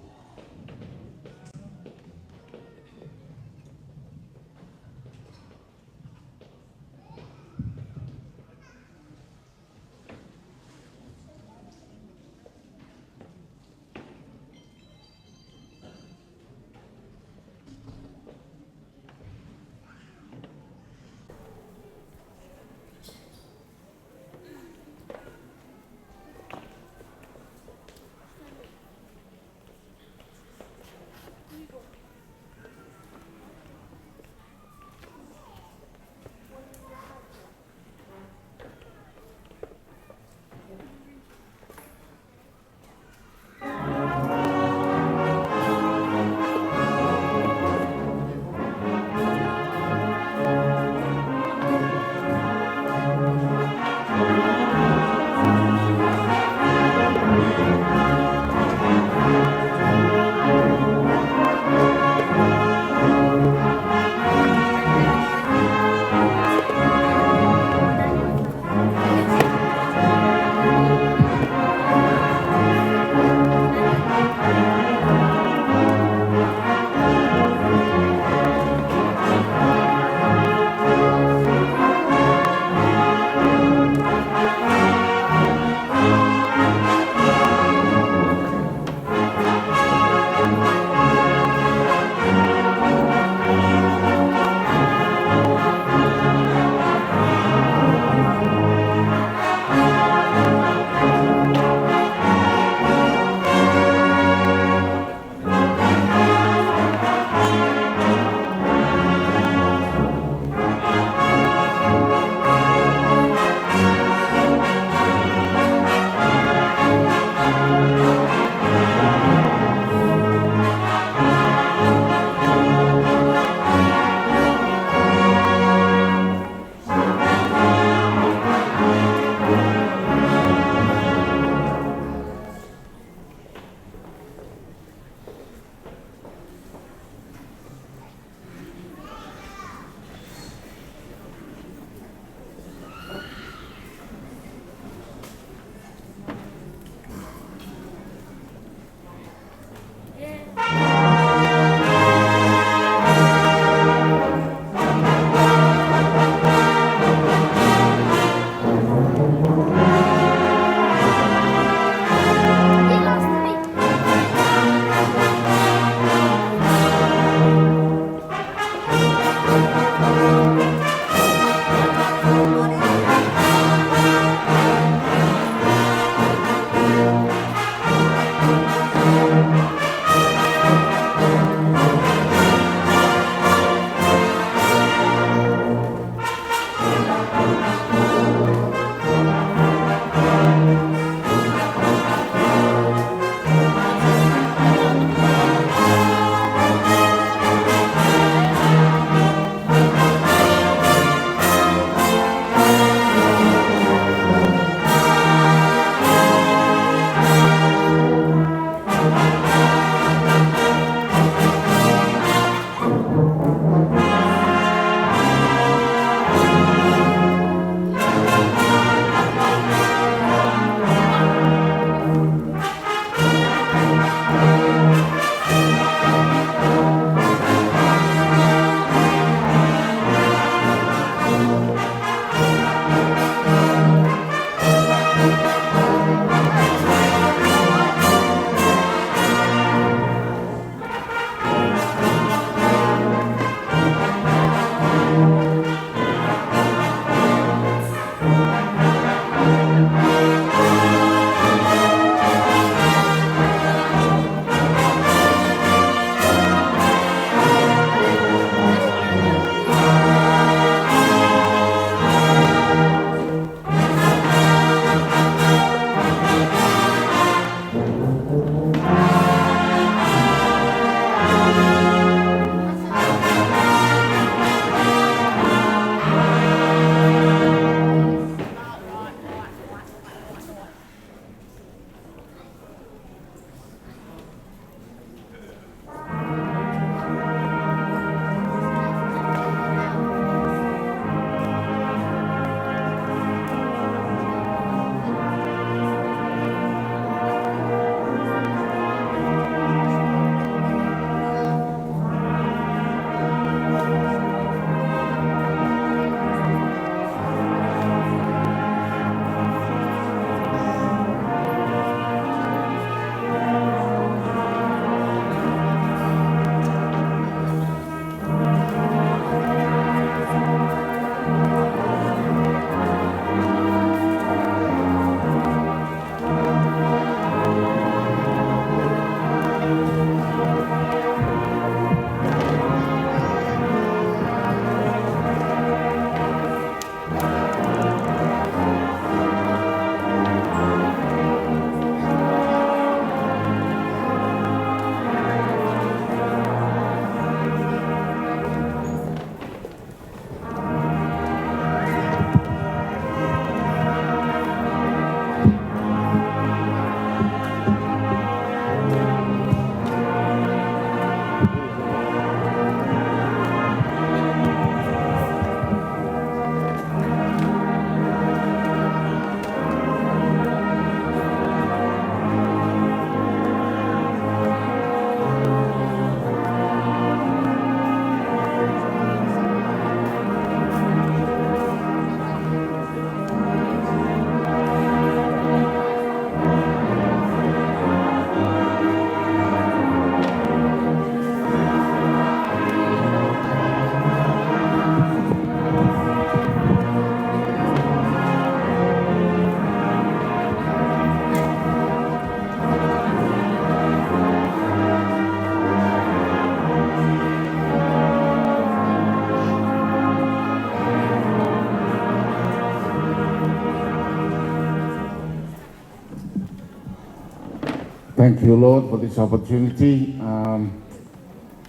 Thank you, Lord, for this opportunity. Um,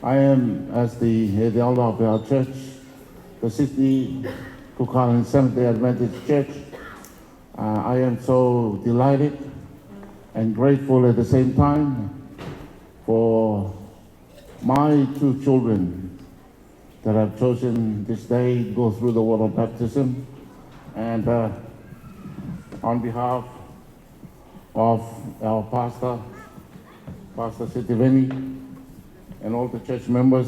I am, as the head elder of our church, the Sydney Cook Islands Seventh-day Adventist Church, uh, I am so delighted and grateful at the same time for my two children that have chosen this day to go through the water baptism. And, uh, on behalf of our pastor, Pastor Sitiveni, and all the church members,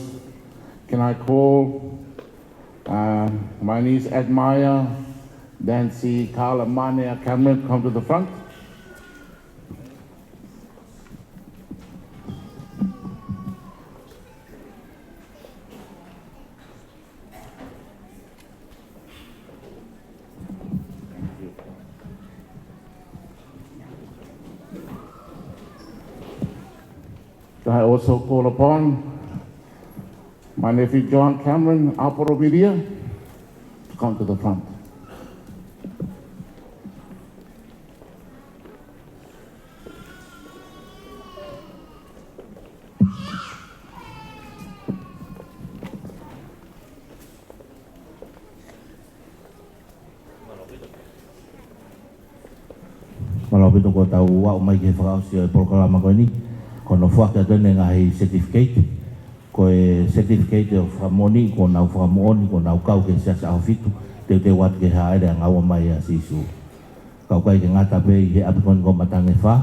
can I call, uh, my niece Admire, Dancy Carla Manea Cameron, come to the front? I also call upon my nephew John Cameron Aporoviria to come to the front. Mālō ʻaupito kuo tau aʻu mai ki he fakaʻosi ʻo e polokalama ko eni, ko hono foaki atu eni e ngaahi certificate. Ko e certificate ʻo e fakamoʻoni, kuo nau fakamoʻoni kuo nau kau ki he Siasi ʻAhofitu, teuteu atu ki he hāʻele ʻangaua mai ʻa Sīsū. Ka ʻoku ʻikai ke ngata pē ʻi he ʻapi ko eni ko Matangefā,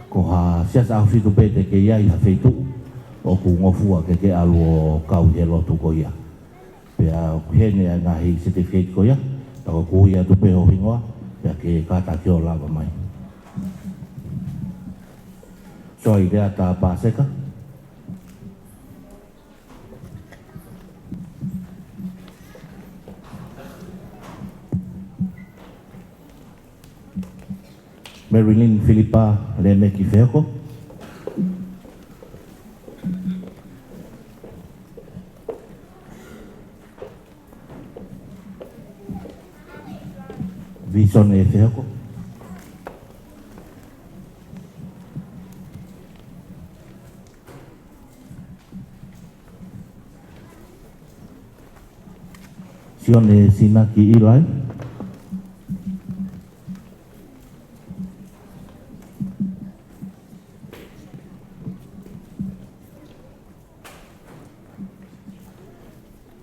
ko ha Siasi ʻAhofitu pē te ke ʻi ai ha feituʻu ʻoku ngofua ke ke ʻalu ʻo kau ʻi he lotu ko ia. Pea ʻoku ʻi heni ʻa e ngaahi certificate ko ia, ka ʻoku ui atu pē ho hingoa, pea ke kātaki ʻo lava mai. Soai Leata Paseka. Marilyn Filipa Lemeki Fehoko. Vison E Fehoko. Sione Sinaki Ilai.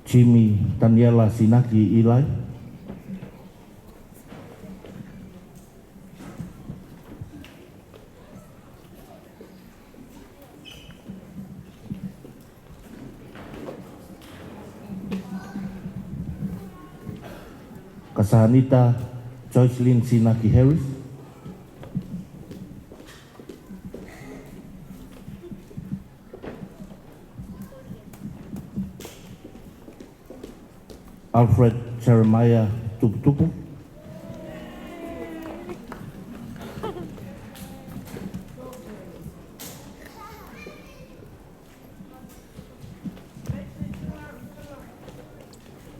Jimmy Taniela Sinaki Ilai. Kasanita Joycelyn Sinaki Harris. Alfred Jeremiah Tuputupu.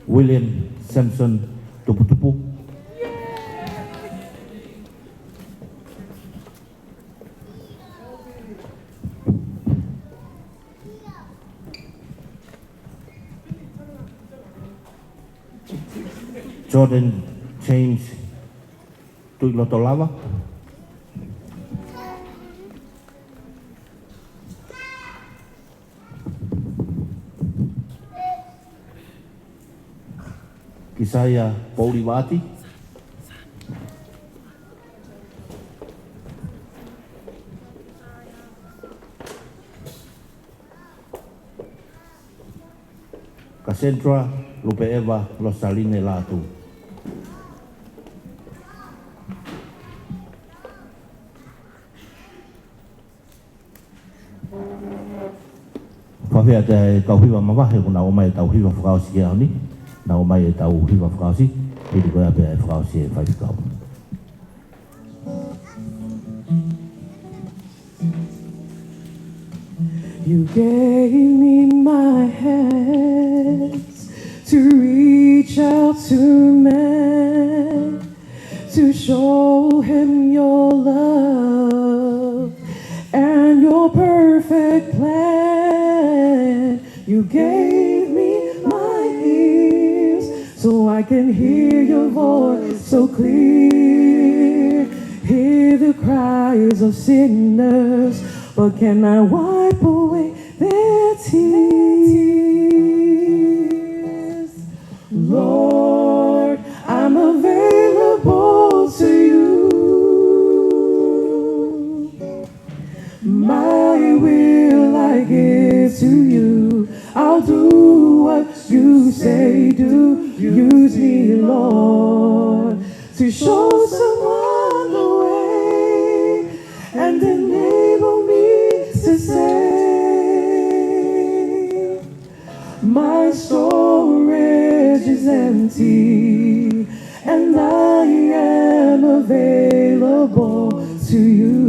William Samson Tuputupu. Jordan James Tuʻilotolava. Kisaia Poulivaati. Cassandra Lupeʻeva Losaline Lātū. Fakafeʻiloaki atu e kau hiva mavahe, kuo nau ʻomai ʻetau hiva fakaʻosi ki he ʻaho ni, nau ʻomai ʻetau hiva fakaʻosi, hili ko ia pē ʻa e fakaʻosi ʻe he faifekau. You gave me my hands to reach out to man, to show him your love And your perfect plan. You gave me my ears so I can hear your voice so clear. Hear the cries of sinners, but cannot wipe away their tears. Lord, I'm available to you. My will I give to you. I'll do what you say do. Use me, Lord, to show someone the way and enable me to say, my storage is empty, and I am available to you.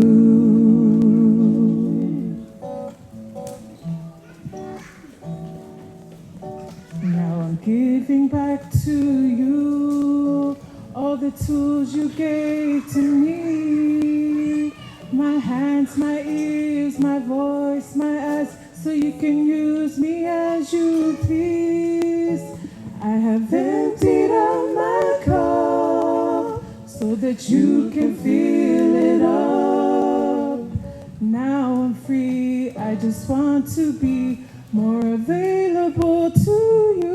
Now I'm giving back to you all the tools you gave to me. My hands, my ears, my voice, my eyes, so you can use me as you please. I have emptied out my cup so that you can fill it up. Now I'm free. I just want to be more available to you.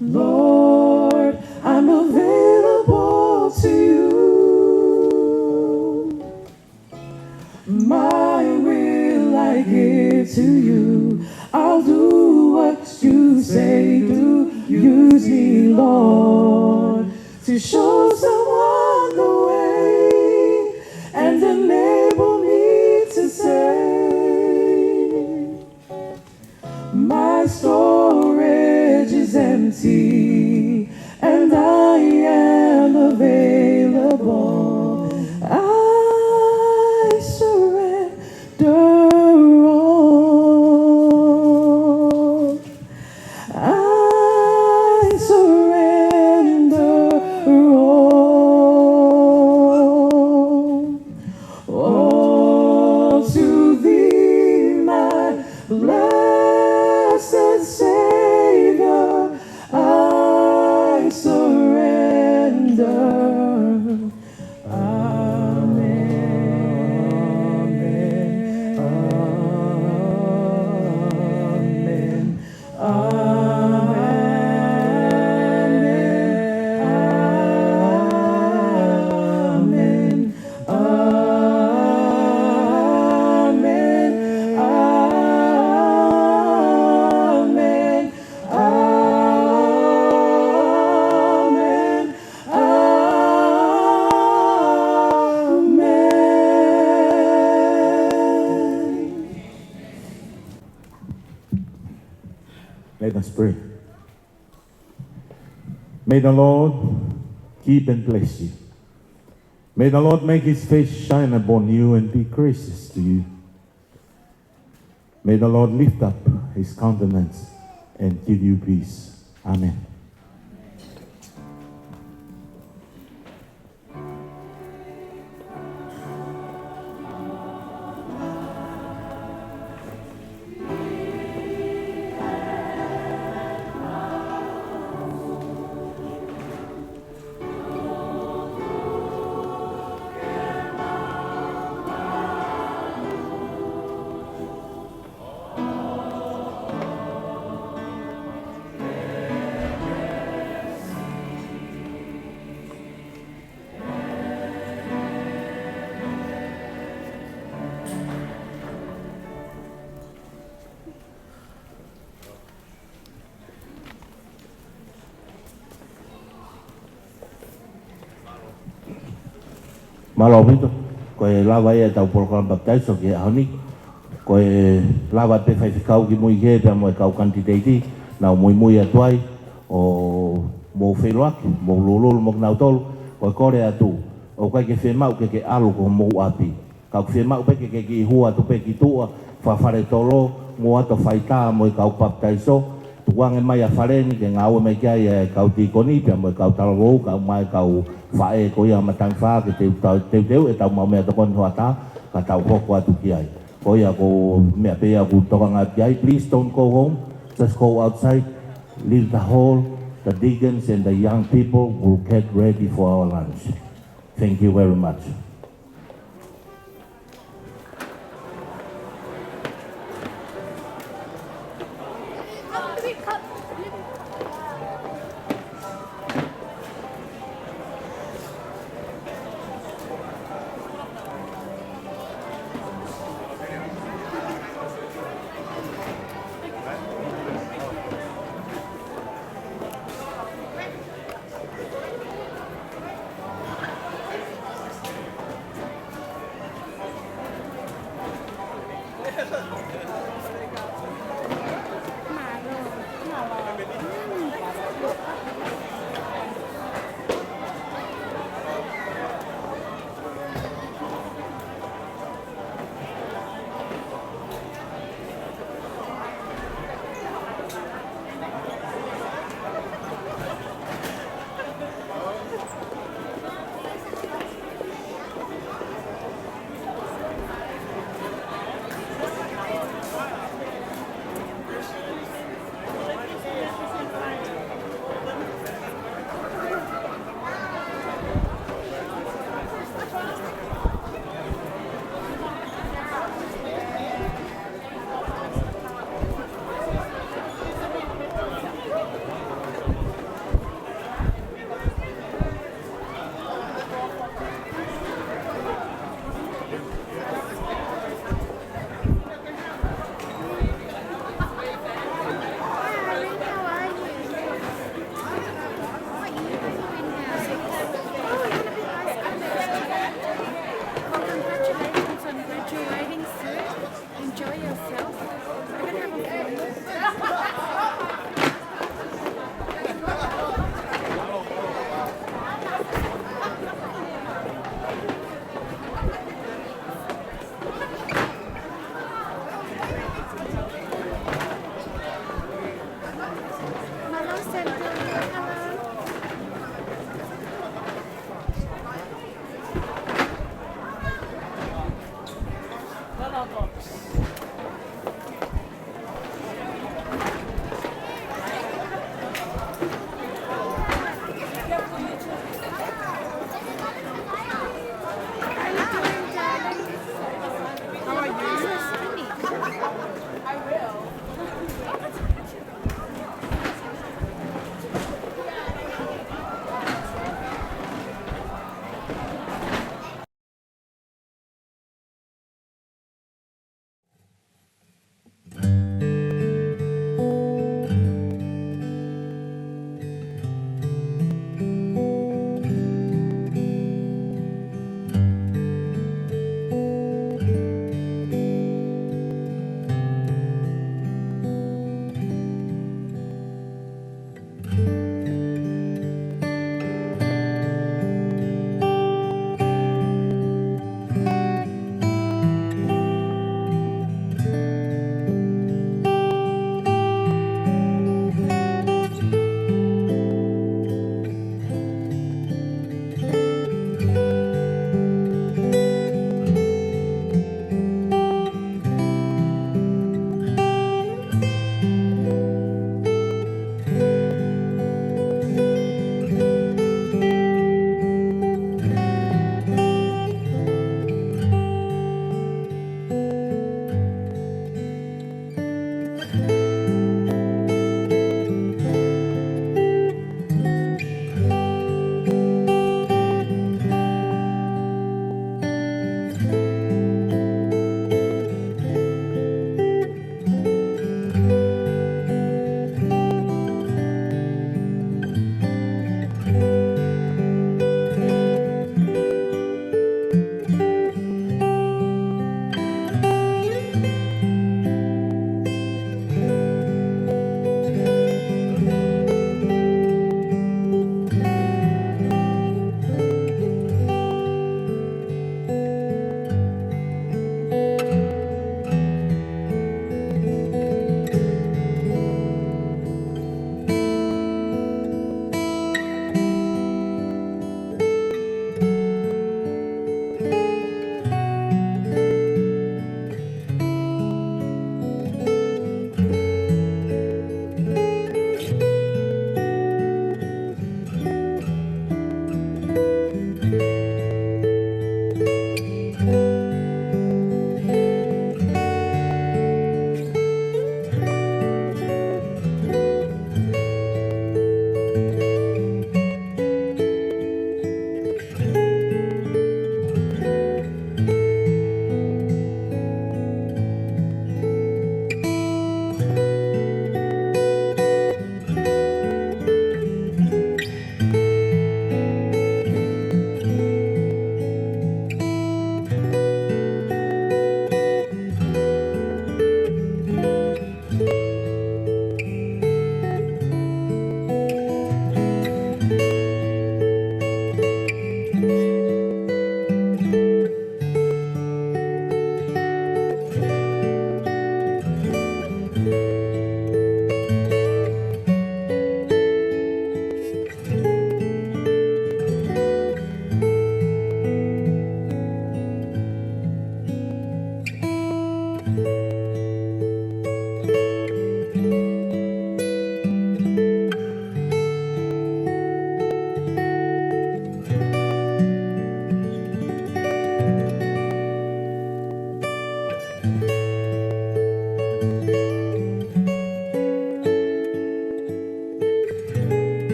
Lord, I'm available to you. My will I give to you. I'll do what you say do. Use me, Lord, to show someone the way and enable me to say, my storage is empty and I am available. I surrender all. I surrender all. All to thee, my blessed Savior, I surrender. Amen. Amen. Amen. Amen. Amen. Amen. Amen. Let us pray. May the Lord keep and bless you. May the Lord make his face shine upon you and be gracious to you. May the Lord lift up his countenance and give you peace. Amen. Mālō ʻaupito, ko e lava ia ʻetau polokalama papitaiso ki he ʻaho ni. Ko e lava pē faifekau ki mui ki he pea mo e kau kanititeiti, nau muimui atu ai, ʻo mou feʻiloaki, mou lululu mo kinautolu, ko e kole atu, ʻoku ʻikai ke fiemaʻu ke ke ʻalu ki homou ʻapi. Ka ʻoku fiemaʻu pē ke ke kiʻi hū atu pē ki tuʻa, fakafale tolo, mo ʻato faitā mo e kau papitaiso, Tukuange mai ʻa Faleni ke ngāue mai ki ai e kau tīkoni, pea mo e kau talavou, kae ʻumaʻā e kau faʻē ko ia ʻa Matangifā ke teu, tau, teuteu ʻetau maʻu meʻatokoni hoʻatā, ka tau hoko atu ki ai. Ko ia ko e meʻa pē ia ʻoku ou tokanga ki ai, please don't go home, just go outside, leave the hall, the deacons and the young people will get ready for our lunch. Thank you very much.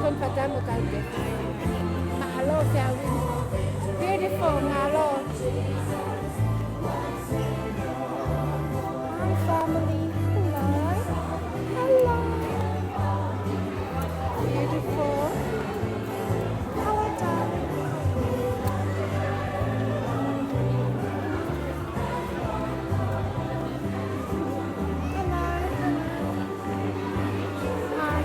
Mālō, mālō. Beautiful, mālō. Hi, family. Hello. Hello. Beautiful. Hello, darling. Hello, hello. Hi.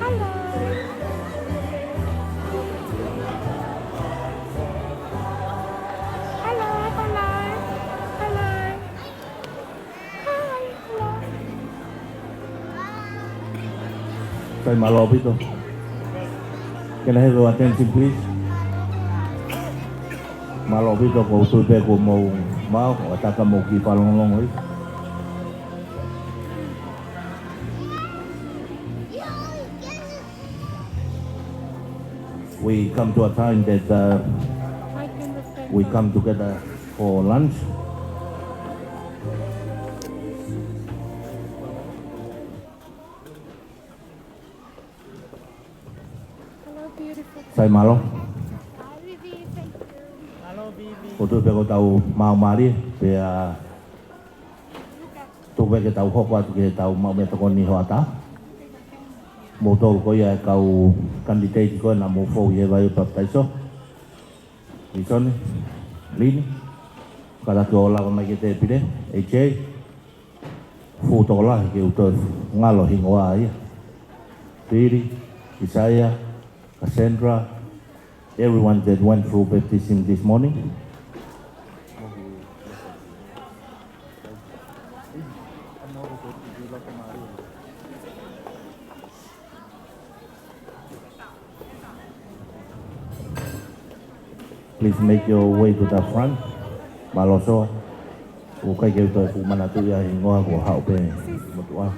Hello. Hello, hello. Hello. Hi, hello. Sai, mālō ʻaupito. Can I have your attention, please? Mālō ʻaupito, ʻoku ou tui pē kuo mou maʻu, ʻo ʻatā ka mou kiʻi fakalongolongo ʻi. We come to a time that, uh, we come together for lunch. Hello, beautiful. Sai, mālō. Hi, Vivi. Thank you. ʻOku ou tui pē kuo tau maʻu mālie, pea tuku pē ke tau hoko atu ki heʻetau maʻu meʻatokoni hoʻatā. Moutolu ko ia e kau kanititeiti ko ē naʻa mou fou ʻi he vai ʻo e papitaiso. Visoni, Lini, kātaki ʻo lava mai ki he tēpile, A J, fuʻu tokolahi ke u toe ngalo hingoa ia. Pili, Isaia, Cassandra, everyone that went through baptism this morning. Please make your way to the front. Mālō Soa. ʻOku ʻikai ke u toe fuʻu manatuʻi ʻa e hingoa, kuo haʻu pē motuʻa.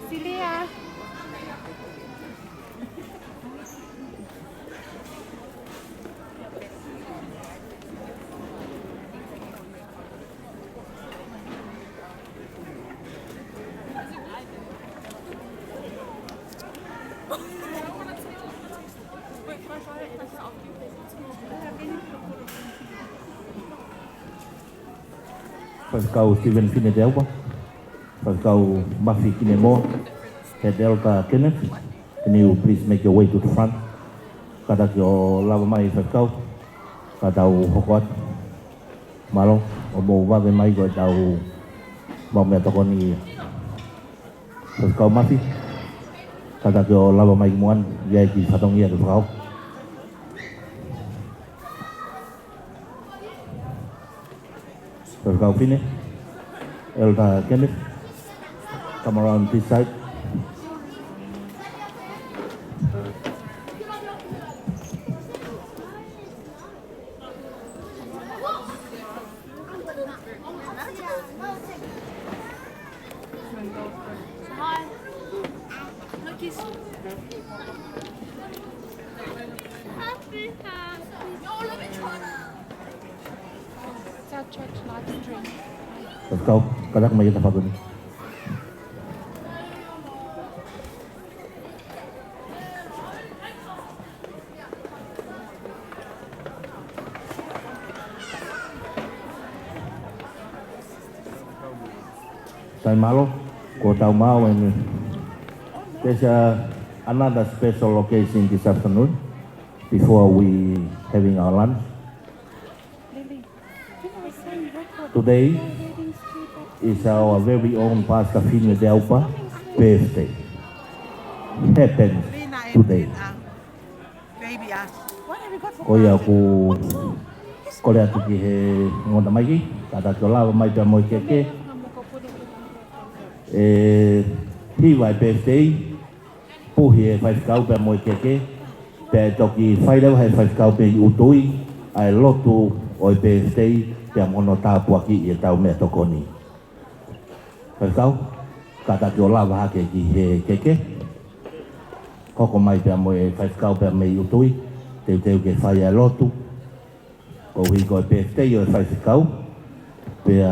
Silia. Faifekau Stephen Fine Teaupa, Faifekau Mafi Kinemoa, Head Elder Kenneth, can you please make your way to the front? Kātaki ʻo lava mai Faifekau, ka tau hoko atu. Mālō, ʻo mou vave mai ko ʻetau maʻu meʻatokoni ia. Faifekau Mafi, kātaki ʻo lava mai ki muʻa ni, ʻi ai e kiʻi fatongia ke fakahoko. Faifekau Fine, Elder Kenneth, come around this side. Hi. Look, he's happy, happy. It's our church live stream. Let's go. Kātaki mai ki he tafaʻaki ni. Sai, mālō, kuo tau maʻu, and there's a, another special occasion this afternoon before we having our lunch. Today is our very own Pastor Fine Teaupa birthday. Happens today. Ko ia ʻoku ou kole atu ki he ongo tamaiki, kātaki ʻo lava mai pea mo e keke. ʻE hiva e birthday, puhi e faifekau pea mo e keke, pea ʻe toki fai leva ʻe he faifekau pē ʻi ʻUtui ʻa e lotu ʻo e pēsitei pea mo hono tāpuakiʻi ʻetau meʻatokoni. Faifekau, kātaki ʻo lava hake ki he keke. Hoko mai pea mo e faifekau pea mei ʻUtui, teuteu ke fai ʻa e lotu. Koeʻuhi ko e pēsitei ʻo e faifekau, pea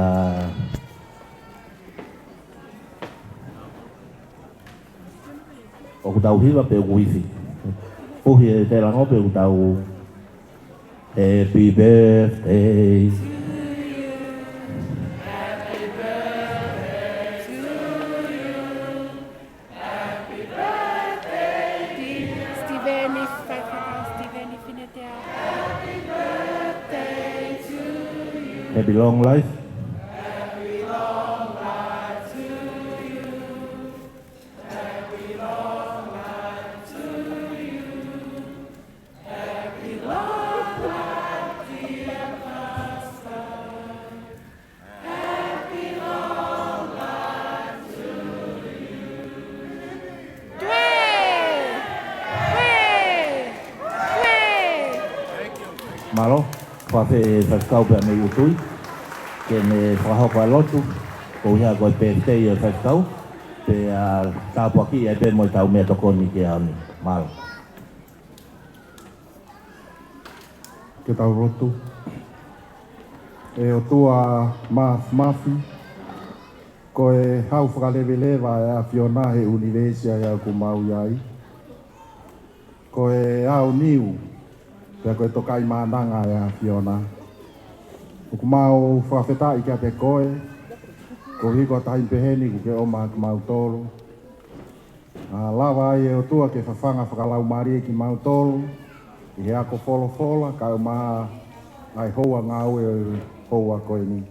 ʻoku tau hiva pe ʻoku ifi. Puhi e telango pe ʻoku tau Happy birthday. Steven, if I forgot Steven, if you need to. Happy long life. Mālō, fakafeʻiloaki faifekau pea mei ʻUtui, ke ne fakahoko ʻa e lotu, koeʻuhi ko e pēsitei ʻo e faifekau, pea tāpuakiʻi ai pē mo ʻetau meʻatokoni ki he ʻaho ni. Mālō. Ke tau lotu. ʻE ʻOtua Māfimafi, ko e hau fakaleveleva ʻa e ʻAfiona he ʻunivēsi ʻa ia ʻoku mau ʻi ai. Ko e aoniu, pea ko e tokaimaʻananga ʻa e ʻAfiona. ʻOku mau fakafetaʻi kiate koe, koeʻuhi ko e taimi pehē ni kuo ke ʻomai kimautolu. ʻA, lava ai ʻe ʻOtua ke fafanga fakalaumālie kimautolu, ʻi he ako folofola, kae ʻumaʻā ʻa e houa ngāue ʻo e houa ko eni.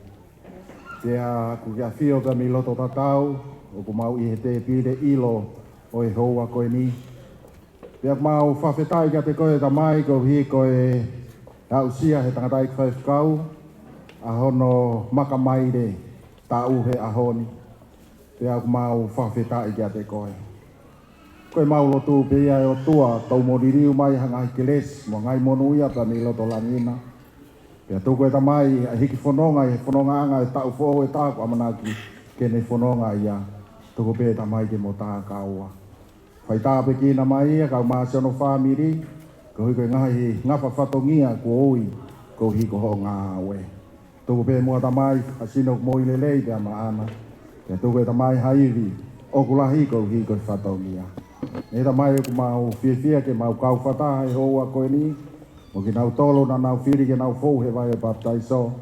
Pea kuo ke ʻafio pea mei loto tatau, ʻoku mau ʻi he tēpile ʻilo ʻo e houa ko eni. Pea mau fakafetaʻi kiate koe Tamai koeʻuhi ko e aʻusia he tangataʻeiki faifekau, ʻa hono makamaile taʻu he ʻaho ni. Pea ʻoku mau fakafetaʻi kiate koe. Ko e mau lotu pē ia ʻe ʻOtua, tau mo liliu mai ha ngaahi kelesi, mo e ngaahi monūʻia pea mei loto langi na. Pea tuku ʻe Tamai, ʻa e hiki fononga, ʻi he fonongaʻanga ʻo e taʻu foʻou ʻe taha ʻoku ʻamanaki ke ne fononga ia. Tuku pē Tamai ke mo tākaua. Fai tāpuekina mai ia, kae ʻumaʻā siʻono fāmili, koeʻuhi ko e ngaahi ngafa fatongia kuo ui, koeʻuhi ko hoʻo ngāue. Tuku pē muʻa Tamai, ʻa e sino ʻoku mou ʻi lelei pea maʻana. Pea tuku ʻe Tamai ha ivi, ʻoku lahi koeʻuhi ko e fatongia. ʻE Tamai ʻoku mau fiefia ke mau kau fakataha he houa ko eni, mo kinautolu naʻa nau fili ke nau fou he vai ʻo e papitaiso.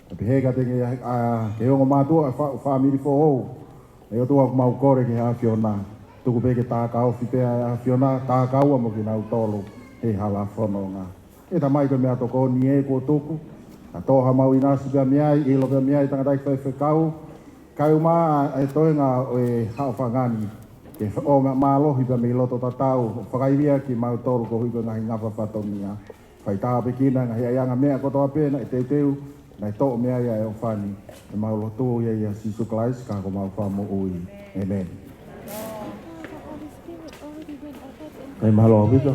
Pea pehē kiate ke, ʻa, ki he ongo mātuʻa ʻa e fa-, fāmili foʻou. ʻE ʻOtua ʻoku mau kole ki he ʻAfiona. Tuku pē ke tākaofi pē ʻa e ʻAfiona, tākaua mo kinautolu he hala fononga. ʻE Tamai ko e meʻatokoni ē kuo tuku. Ka tō ha mau ʻinasi pea mei ai, ʻilo pea mei ai, tangataʻeiki faifekau. Kae ʻumaʻā ʻa e toenga ʻo e haʻofanga ni. Ke fa-, ʻomai mālohi pea mei loto tatau, ʻo fakaivia kimautolu koeʻuhi ko e ngaahi ngafa fatongia. Fai tāpuekina ngaahi ʻaiʻanga meʻa kotoa pē naʻe teuteu, naʻe toʻo mei ai ʻa e ʻofa ni, ʻe mau lotu ia ʻia Sīsū Kalaisi ko homau Fakamoʻui. ʻĒmeni. Kae mālō ʻaupito.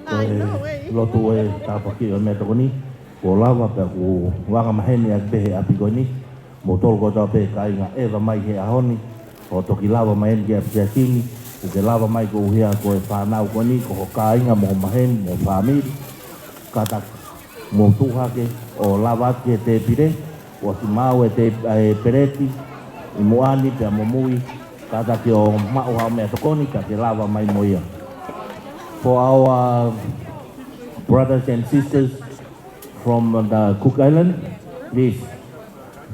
Ko e lotu ʻo e tāpuaki ʻo e meʻatokoni, kuo lava pea kuo anga maheni ʻaki pē he ʻapi ko eni. Moutolu kotoa pē kāinga ʻeva mai he ʻaho ni, ʻo toki lava mai eni ki he ʻapi siasi ni, ʻoku ke lava mai koeʻuhi ko e fānau ko eni, ko ho kāinga mo ho maheni, mo ho fāmili. Kātaki mou tuʻu hake ʻo lava atu ki he tēpile, ʻoku maau e te-, e peleti ʻi muʻa ni pea mo mui, kātaki ʻo maʻu haʻo meʻatokoni, ka ke lava mai mo ia. For our brothers and sisters from the Cook Island, please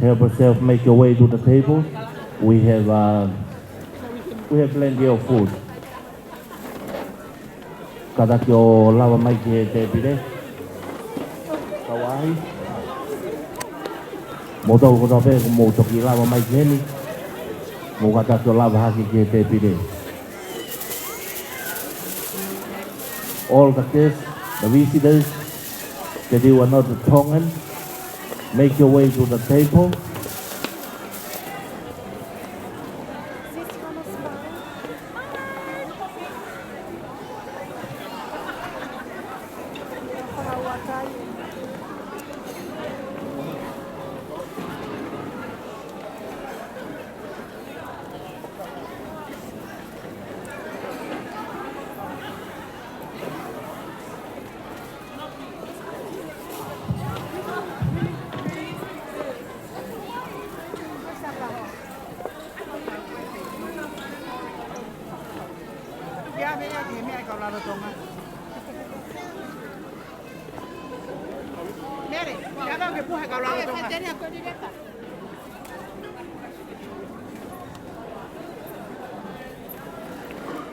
help yourself, make your way to the table. We have, uh, we have plenty of food. Kātaki ʻo lava mai ki he tēpile. Kau ʻahi. Moutolu kotoa pē, ʻoku mou toki lava mai ki heni. Mou kātaki ʻo lava hake ki he tēpile. All the guests, the visitors, that you are not Tongan, make your way to the table. Mary, ʻe ʻalu ke puha e kau lalo Tonga.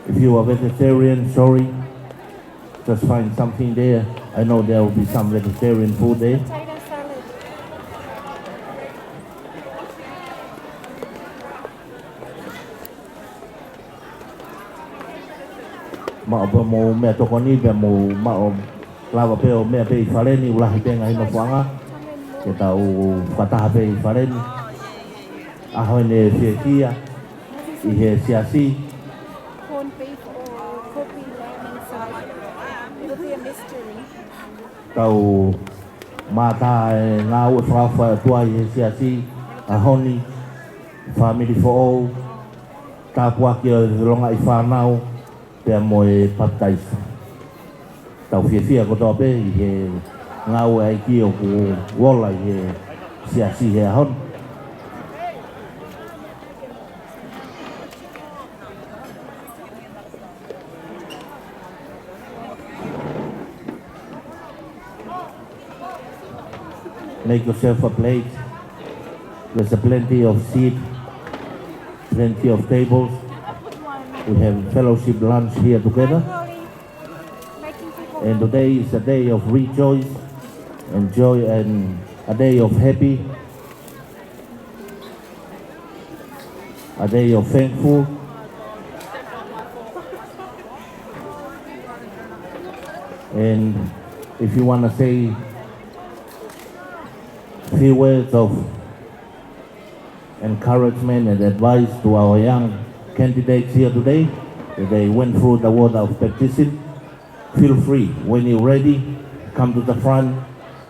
If you are vegetarian, sorry. Just find something there. I know there will be some vegetarian food there. Potato salad. Maʻu pē mo e meʻatokoni pea mo maʻu lava pē ʻo meʻa pē ʻi fale ni, ʻoku lahi pē ngaahi nofoʻanga. Ke tau fakataha pē ʻi fale ni. ʻAho eni fiefia ʻi he siasi. Corned beef or kopi lamb inside. It'll be a mystery. Tau mātā e ngāue fakaʻofa ʻa e ʻOtua ʻi he siasi ʻaho ni, fāmili foʻou, tāpuaki ʻo e longaʻi fānau, pea mo e papitaiso. Tau fiefia kotoa pē ʻi he ngāue ʻa e ʻEiki ʻoku ola ʻi he siasi he ʻaho ni. Make yourself a plate. There's a plenty of seat, plenty of tables. We have fellowship lunch here together. And today is a day of rejoice and joy and a day of happy. A day of thankful. And if you wanna say few words of encouragement and advice to our young candidates here today, that they went through the water of baptism, feel free. When you're ready, come to the front,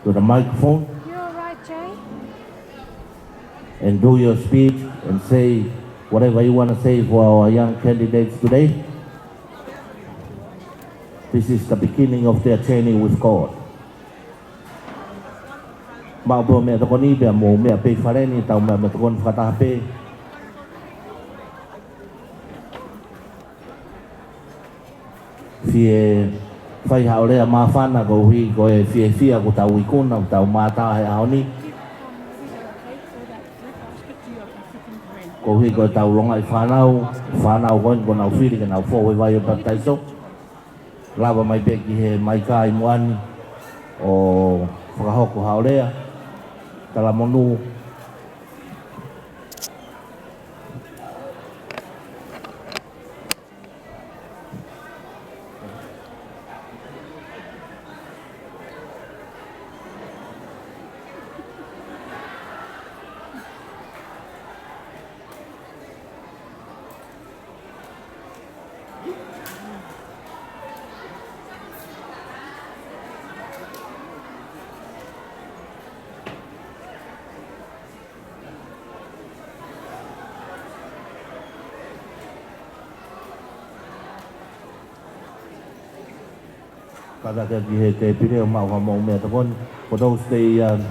to the microphone. You're all right, Jay. And do your speech and say whatever you wanna say for our young candidates today. This is the beginning of their journey with God. Maʻu pē ʻo meʻatokoni pea mo meʻa pē ʻi fale ni, tau meʻa meʻatokoni fakataha pē. Fie fai haʻo lea māfana koeʻuhi ko e fiefia ʻoku tau ikuna, ʻoku tau mātā he ʻaho ni. Koeʻuhi ko ʻetau longaʻi fānau, fānau ko eni kuo nau fili ke nau fou he vai ʻo e papitaiso. Lava mai pē ki he maika ʻi muʻa ni ʻo fakahoko haʻo lea, talamonū. Kātaki ki he tēpile ʻo maʻu haʻamou meʻatokoni. For those they, um,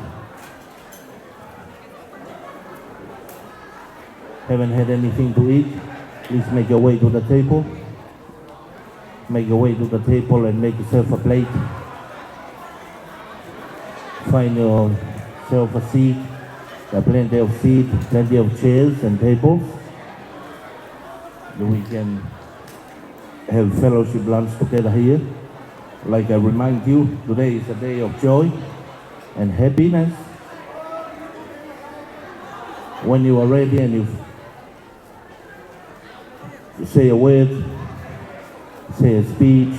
haven't had anything to eat, please make your way to the table. Make your way to the table and make yourself a plate. Find yourself a seat. There are plenty of seats, plenty of chairs and tables. We can have fellowship lunch together here. Like I remind you, today is a day of joy and happiness. When you are ready and you say a word, say a speech,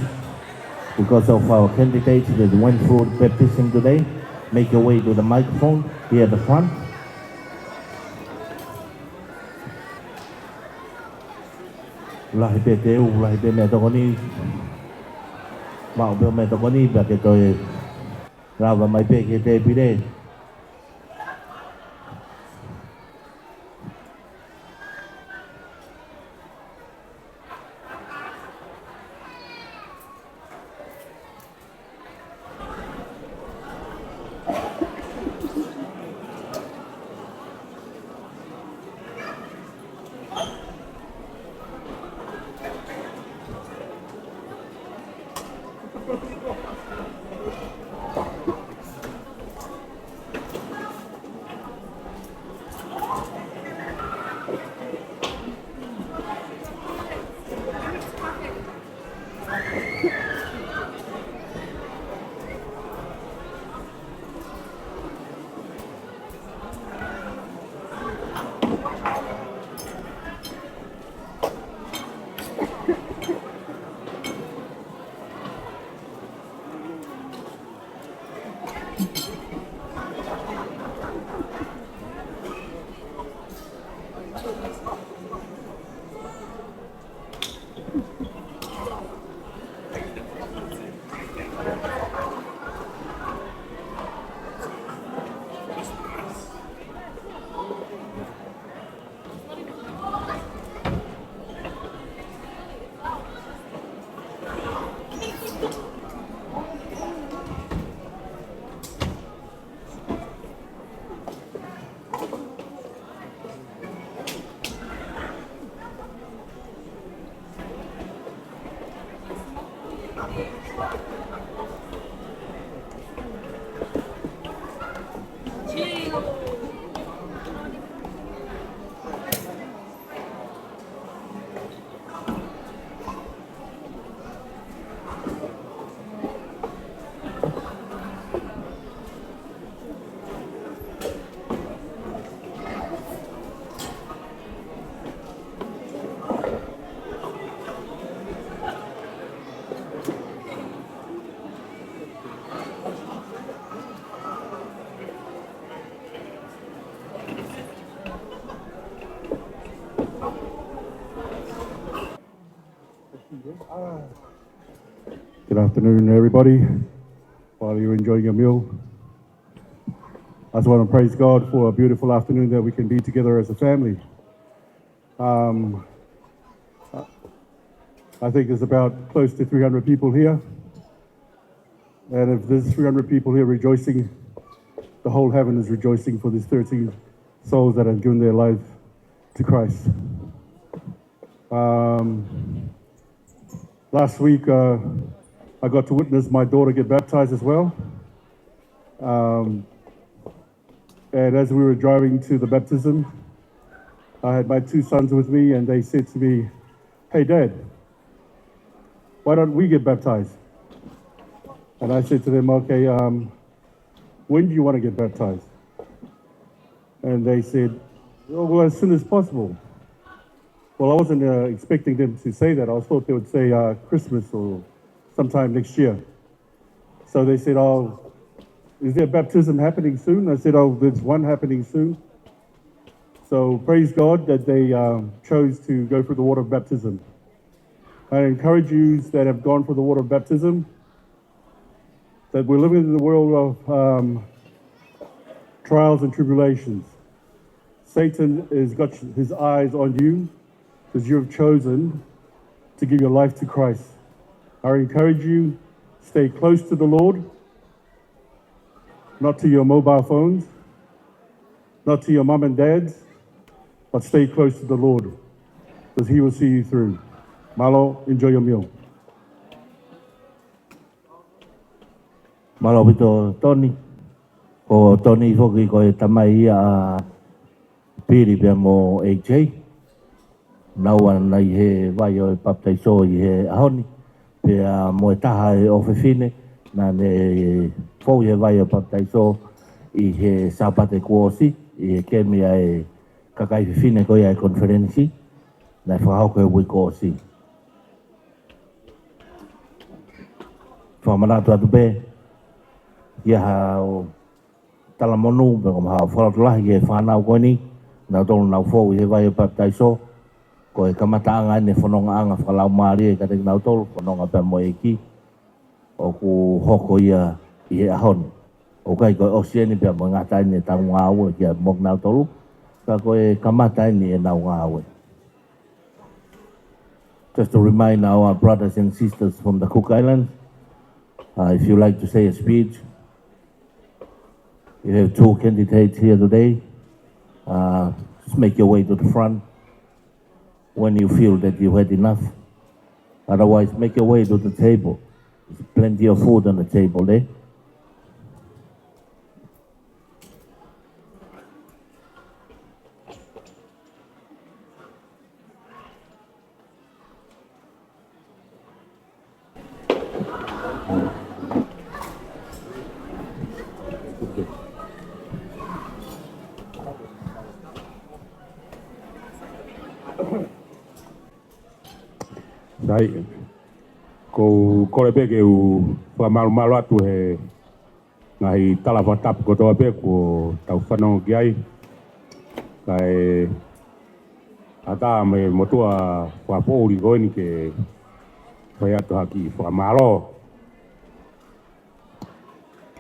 because of our candidates that went through baptism today, make your way to the microphone here at the front. Lahi pē teu, lahi pē meʻatokoni. Maʻu pē ʻo meʻatokoni, pea ke toe lava mai pē ki he tēpile. Good afternoon, everybody. While you're enjoying your meal, I just want to praise God for a beautiful afternoon that we can be together as a family. Um, I think there's about close to three hundred people here. And if there's three hundred people here rejoicing, the whole heaven is rejoicing for these thirteen souls that have given their life to Christ. Um, last week, uh, I got to witness my daughter get baptized as well. Um, and as we were driving to the baptism, I had my two sons with me, and they said to me, "Hey, Dad, why don't we get baptized?" And I said to them, "Okay, um, when do you want to get baptized?" And they said, "Oh, well, as soon as possible." Well, I wasn't, uh, expecting them to say that. I thought they would say, uh, Christmas or sometime next year. So they said, "Oh, is there a baptism happening soon?" I said, "Oh, there's one happening soon." So praise God that they, um, chose to go through the water of baptism. I encourage you that have gone through the water of baptism that we're living in the world of, um, trials and tribulations. Satan has got his eyes on you because you have chosen to give your life to Christ. I encourage you, stay close to the Lord, not to your mobile phones, not to your mom and dads, but stay close to the Lord because he will see you through. Mālō, enjoy your meal. Mālō ʻaupito Tony. Ko Tony foki ko e tamai ia ʻa Pili pea mo A J. Naʻa nau ʻi he vai ʻo e papitaiso ʻi he ʻaho ni. Pea mo e taha ʻo e ʻofefine naʻa ne fou ʻi he vai ʻo e papitaiso ʻi he Sāpate kuo ʻosi, ʻi he kemi ʻa e kakai fefine ko ia ʻa e konifelenisi naʻe fakahoko he uike kuo ʻosi. Fakamanatu atu pē ki haʻo talamonū, pea ko haʻo fakalotolahi ki he fānau ko eni, nautolu naʻa nau fou ʻi he vai ʻo e papitaiso, ko e kamataʻanga ʻeni e fonongaʻanga fakalaumālie kiate kinautolu, fononga pea mo e ʻEiki, ʻoku hoko ia ʻi he ʻaho ni. ʻOku ʻikai ko e ʻosi ʻeni pea mo e ngata ʻeni ʻetau ngāue kiate kinautolu, ka ko e kamata ʻeni ʻenau ngāue. Just to remind our brothers and sisters from the Cook Islands, uh, if you like to say a speech, you have two candidates here today. Uh, just make your way to the front when you feel that you had enough. Otherwise, make your way to the table. There's plenty of food on the table there. Sai, ʻoku ou kole pē ke u fakamalumalu atu he ngaahi tala fakatapu kotoa pē kuo tau fanongo ki ai. Kae Kae ʻatā mo e motuʻa fakapoʻuli ko eni ke fai atu ha kiʻi fakamālō.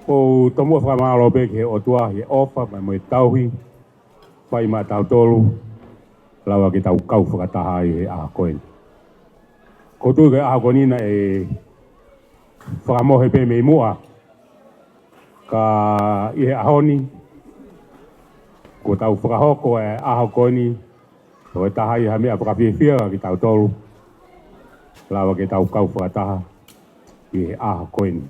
ʻOku ou tomuʻa fakamālō pē ki he ʻOtua ʻi he ʻofa mo e tauhi, fai maʻatautolu, lava ke tau kau fakataha ai he ʻaho ko eni. ʻOku ou tui ko e ʻaho ko eni naʻe fakamohe pē mei muʻa. Ka ʻi he ʻaho ni, kuo tau fakahoko e ʻaho ko eni, ʻo e taha ia ha meʻa fakafiefia kia kitautolu, lava ke tau kau fakataha ʻi he ʻaho ko eni.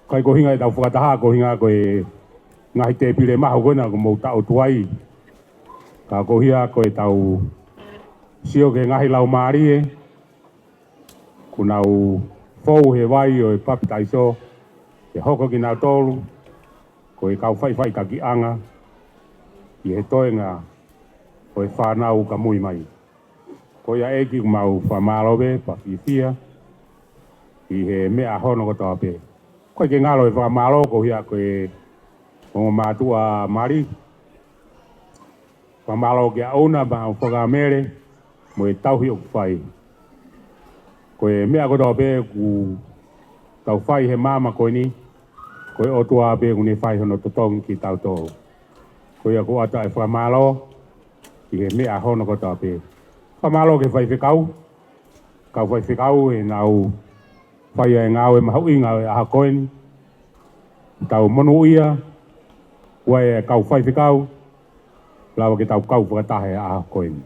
ʻIkai ko e ʻuhinga ʻetau fakataha, ko e ʻuhinga ko e ngaahi tēpile mahu ko ena kuo mou taʻutu ai. Ka ko e ʻuhinga ko ʻetau sio ki he ngaahi laumālie, kuo nau fou he vai ʻo e papitaiso, ke hoko kinautolu ko e kau faʻifaʻitakiʻanga ʻi he toenga ʻo e fānau ka mui mai. Ko ia ʻEiki ʻoku mau fakamālō pē, fakafiefia ʻi he meʻa hono kotoa pē. ʻIkai ke ngalo e fakamālō ko e ʻuhinga ko e ongo mātuʻa mali. Fakamālō kia ʻUna mo e fāmili mo e tauhi ʻoku fai. Ko e meʻa kotoa pē ʻoku tau fai he māmani ko eni, ko e ʻOtua pē ʻoku ne fai hono totongi kitautolu. Ko ia ʻoku ou ʻoatu e fakamālō ʻi he meʻa hono kotoa pē. Fakamālō ki he faifekau, kau faifekau ʻenau fai e ngāue mahuʻinga ʻo e ʻaho ko eni. Tau monūʻia, ʻa e kau faifekau, lava ke tau kau fakataha he ʻaho ko eni.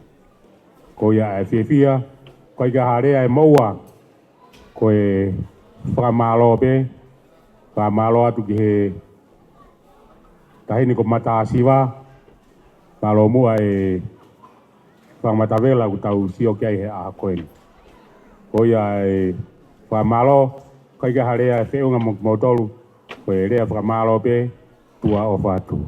Ko ia e fiefia, ʻikai ke ʻi ai ha lea ʻe moʻua, ko e fakamālō pē, fakamālō atu ki he taʻahine ko Matāsiva, mālō muʻa e fakamatavela ʻoku tau sio ki ai he ʻaho ko eni. Ko ia e fakamālō, ʻikai ke ʻi ai ha lea ʻe feʻunga mo kimoutolu, ko e lea fakamālō pē, tuʻa ʻofa atu.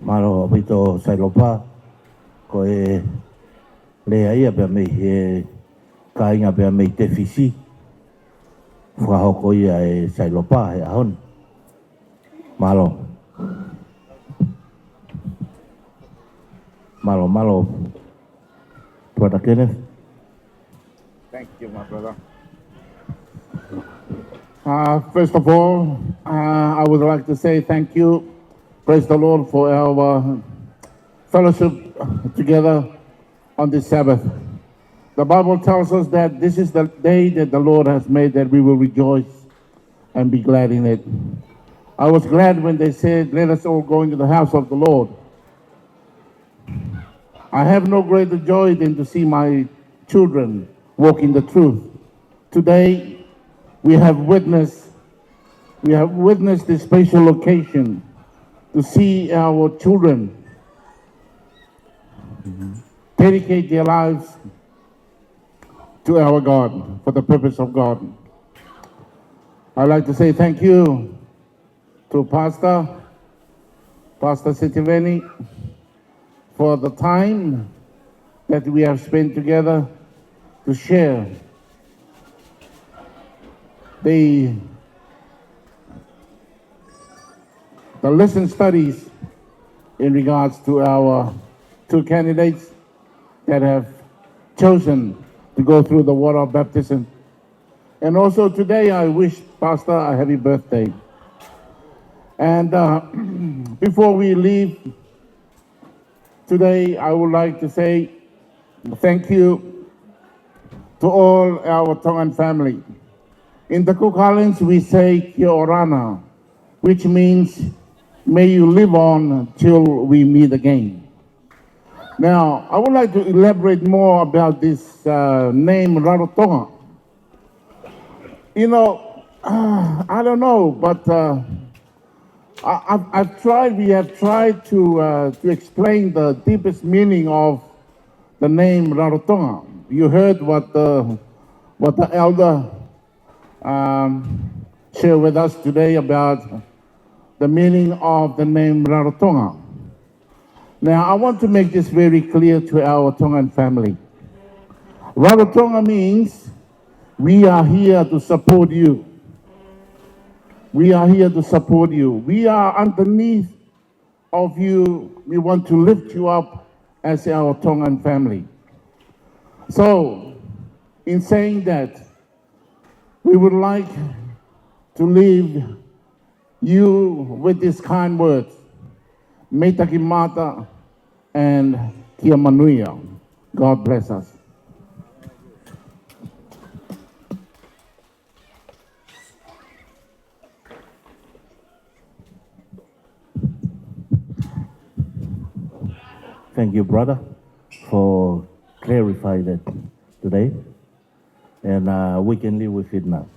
Mālō ʻaupito Sailopa, ko e lea ia pea mei he kāinga pea mei Tefisi, fakahoko ia ʻe Sailopa he ʻaho ni. Mālō. Mālō, mālō. Brother Kenneth. Thank you, my brother. Uh, first of all, uh, I would like to say thank you. Praise the Lord for our fellowship together on this Sabbath. The Bible tells us that this is the day that the Lord has made, that we will rejoice and be glad in it. I was glad when they said, "Let us all go into the house of the Lord." I have no greater joy than to see my children walk in the truth. Today, we have witnessed, we have witnessed this special occasion to see our children dedicate their lives to our God, for the purpose of God. I'd like to say thank you to Pastor, Pastor Sitiveni, for the time that we have spent together to share the, the lesson studies in regards to our two candidates that have chosen to go through the water of baptism. And also today, I wish Pastor a happy birthday. And, uh, before we leave today, I would like to say thank you to all our Tongan family. In the Cook Islands, we say "Kia orana," which means, "May you live on till we meet again." Now, I would like to elaborate more about this, uh, name Rarotonga. You know, I don't know, but, uh, I, I've, I've tried, we have tried to, uh, to explain the deepest meaning of the name Rarotonga. You heard what the, what the elder, um, shared with us today about the meaning of the name Rarotonga. Now, I want to make this very clear to our Tongan family. Rarotonga means we are here to support you. We are here to support you. We are underneath of you. We want to lift you up as our Tongan family. So, in saying that, we would like to leave you with these kind words. Meitaki mata and kia manuia. God bless us. Thank you, brother, for clarify that today. And uh, we can live with it now.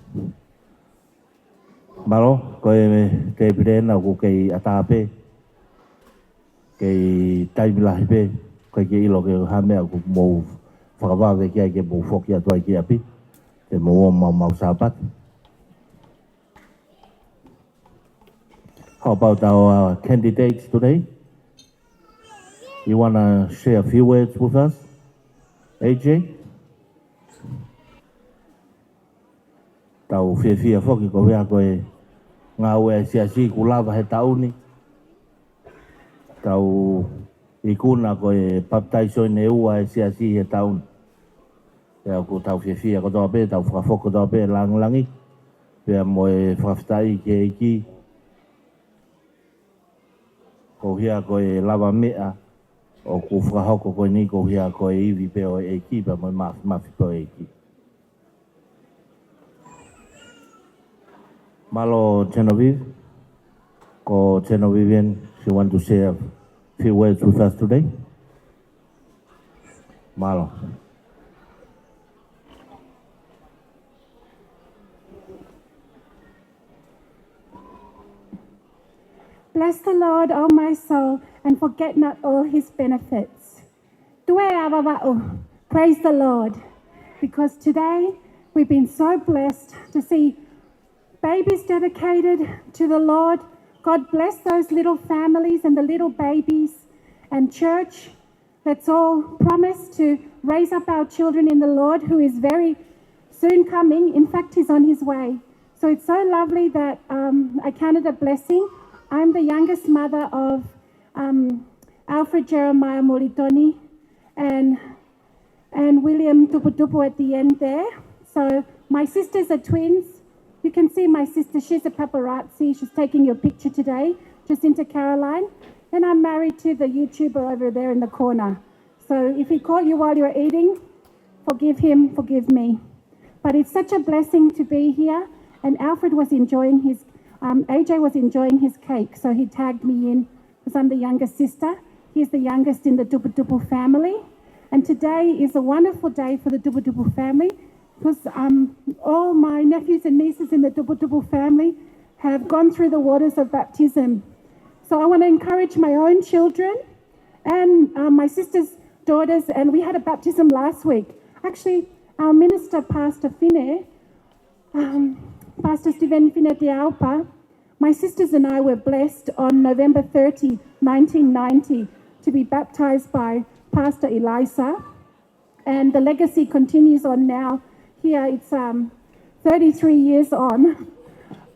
Mālō, ko e tēpile ena ʻoku kei ʻatā pē, kei taimi lahi pē, ko e kei ʻilo ke ha meʻa ʻoku mou fakavave ki ai ke mou foki atu ai ki ʻapi, te mou ō maumau Sāpate. How about our uh, candidates today? You want to share a few words with us, A J? Tau fiefia foki ko ia ko e ngāue ʻa e siasi kuo lava he taʻu ni. Tau ikuna ko e papitaiso ʻe ua ʻa e siasi he taʻu ni. Pea ʻoku tau fiefia kotoa pē, tau fakafoki kotoa pē e langilangi pea mo e fakafetaʻi ki he ʻEiki. Ko ia ko e lavameʻa ʻoku fakahoko ko eni ko ia ko e ivi pē ʻo e ʻEiki pea mo e mafimafi pē ʻo e ʻEiki. Mālō Genevieve. Ko Genevieve, she want to share a few words with us today. Mālō. Bless the Lord, O my soul, and forget not all his benefits. Tuē ʻa Vavaʻu. Praise the Lord. Because today we've been so blessed to see babies dedicated to the Lord. God bless those little families and the little babies. And church, let's all promise to raise up our children in the Lord, who is very soon coming. In fact, he's on his way. So it's so lovely that um, I count it a blessing. I'm the youngest mother of um, Alfred Jeremiah Molitoni and and William Tuputupu at the end there. So my sisters are twins. You can see my sister, she's a paparazzi. She's taking your picture today, Jacinta Caroline. And I'm married to the YouTuber over there in the corner. So if he caught you while you were eating, forgive him, forgive me. But it's such a blessing to be here. And Alfred was enjoying his, um, A J was enjoying his cake, so he tagged me in because I'm the youngest sister. He's the youngest in the Dupudupu family. And today is a wonderful day for the Dupudupu family because um, all my nephews and nieces in the Dupudupu family have gone through the waters of baptism. So I want to encourage my own children and uh, my sister's daughters. And we had a baptism last week. Actually, our minister, Pastor Fine, um, Pastor Stephen Fine Diaupa, my sisters and I were blessed on November thirty, nineteen ninety, to be baptized by Pastor Elisa. And the legacy continues on now. Here it's um, thirty-three years on.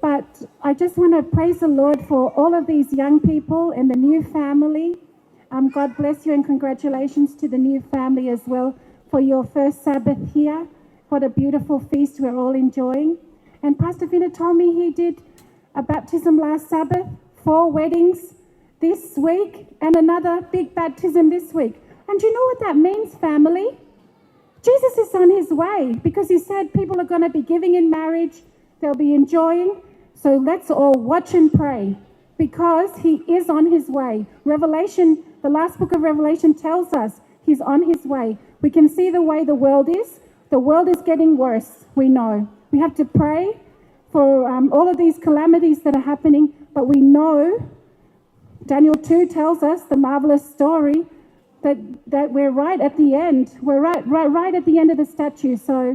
But I just want to praise the Lord for all of these young people and the new family. Um, God bless you and congratulations to the new family as well for your first Sabbath here. What a beautiful feast we're all enjoying. And Pastor Fina told me he did a baptism last Sabbath, four weddings this week, and another big baptism this week. And do you know what that means, family? Jesus is on his way because he said people are going to be giving in marriage, they'll be enjoying. So let's all watch and pray because he is on his way. Revelation, the last book of Revelation tells us he's on his way. We can see the way the world is. The world is getting worse, we know. We have to pray for um, all of these calamities that are happening, but we know Daniel two tells us the marvelous story that, that we're right at the end. We're right, right, right at the end of the statue. So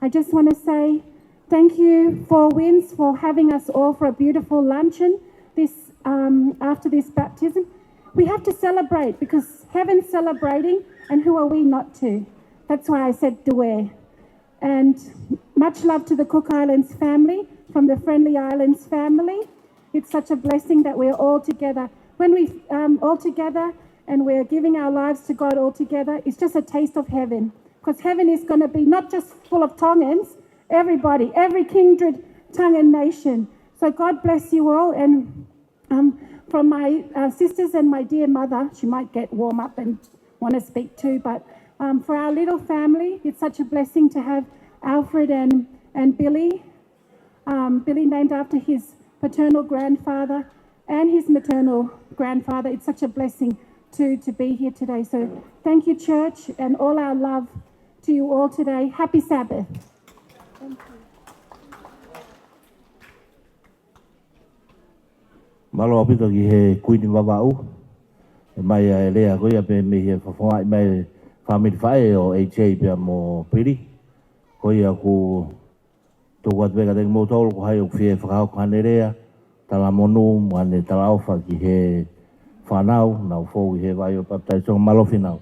I just want to say thank you, Four Winds, for having us all for a beautiful luncheon this um, after this baptism. We have to celebrate because heaven's celebrating, and who are we not to? That's why I said Due. And much love to the Cook Islands family from the Friendly Islands family. It's such a blessing that we're all together. when we um, all together and we're giving our lives to God all together, it's just a taste of heaven. Because heaven is going to be not just full of Tongans, everybody, every kindred tongue and nation. So God bless you all, and um, from my uh, sisters and my dear mother, she might get warm up and want to speak too, but um, for our little family, it's such a blessing to have Alfred and, and Billy. Um, Billy named after his paternal grandfather and his maternal grandfather. It's such a blessing to, to be here today. So thank you, church, and all our love to you all today. Happy Sabbath. Mālō ʻaupito ki he Kuini Vavaʻu. ʻE mai ʻa e lea ko ia pē mei he fofongaʻi mai fāmili faʻē ʻo A J pea mo Pili. Ko ia ʻoku tuku atu pē kiate kimoutolu ko hai ʻoku fie fakahoko haʻane lea talamonū mo haʻane talaʻofa ki he fānau naʻa nau fou ʻi he vai ʻo e papitaiso. Mālō Fīnau.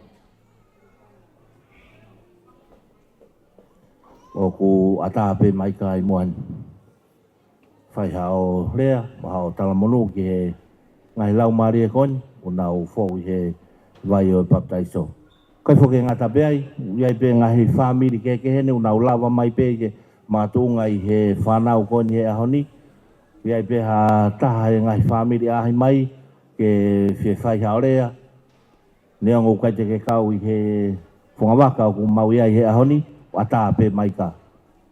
ʻOku ʻatā pē Maika ʻi muʻa ni. Fai haʻo lea mo haʻo talamonū ki he ngaahi laumālie ko eni ʻoku nau fou ʻi he vai ʻo e papitaiso. ʻIkai foki ke ngata pē ai, ʻoku ʻi ai pē ngaahi fāmili kehekehe ni ʻoku nau lava mai pē ke makatuʻunga ʻi he fānau ko eni he ʻaho ni. ʻOku ʻi ai pē ha taha he ngaahi fāmili ʻaʻahi mai ke fie fai haʻo lea. Neongo ʻoku ʻikai te ke kau ʻi he fungavaka ʻoku mau ʻi ai he ʻaho ni, ʻatā pē Maika.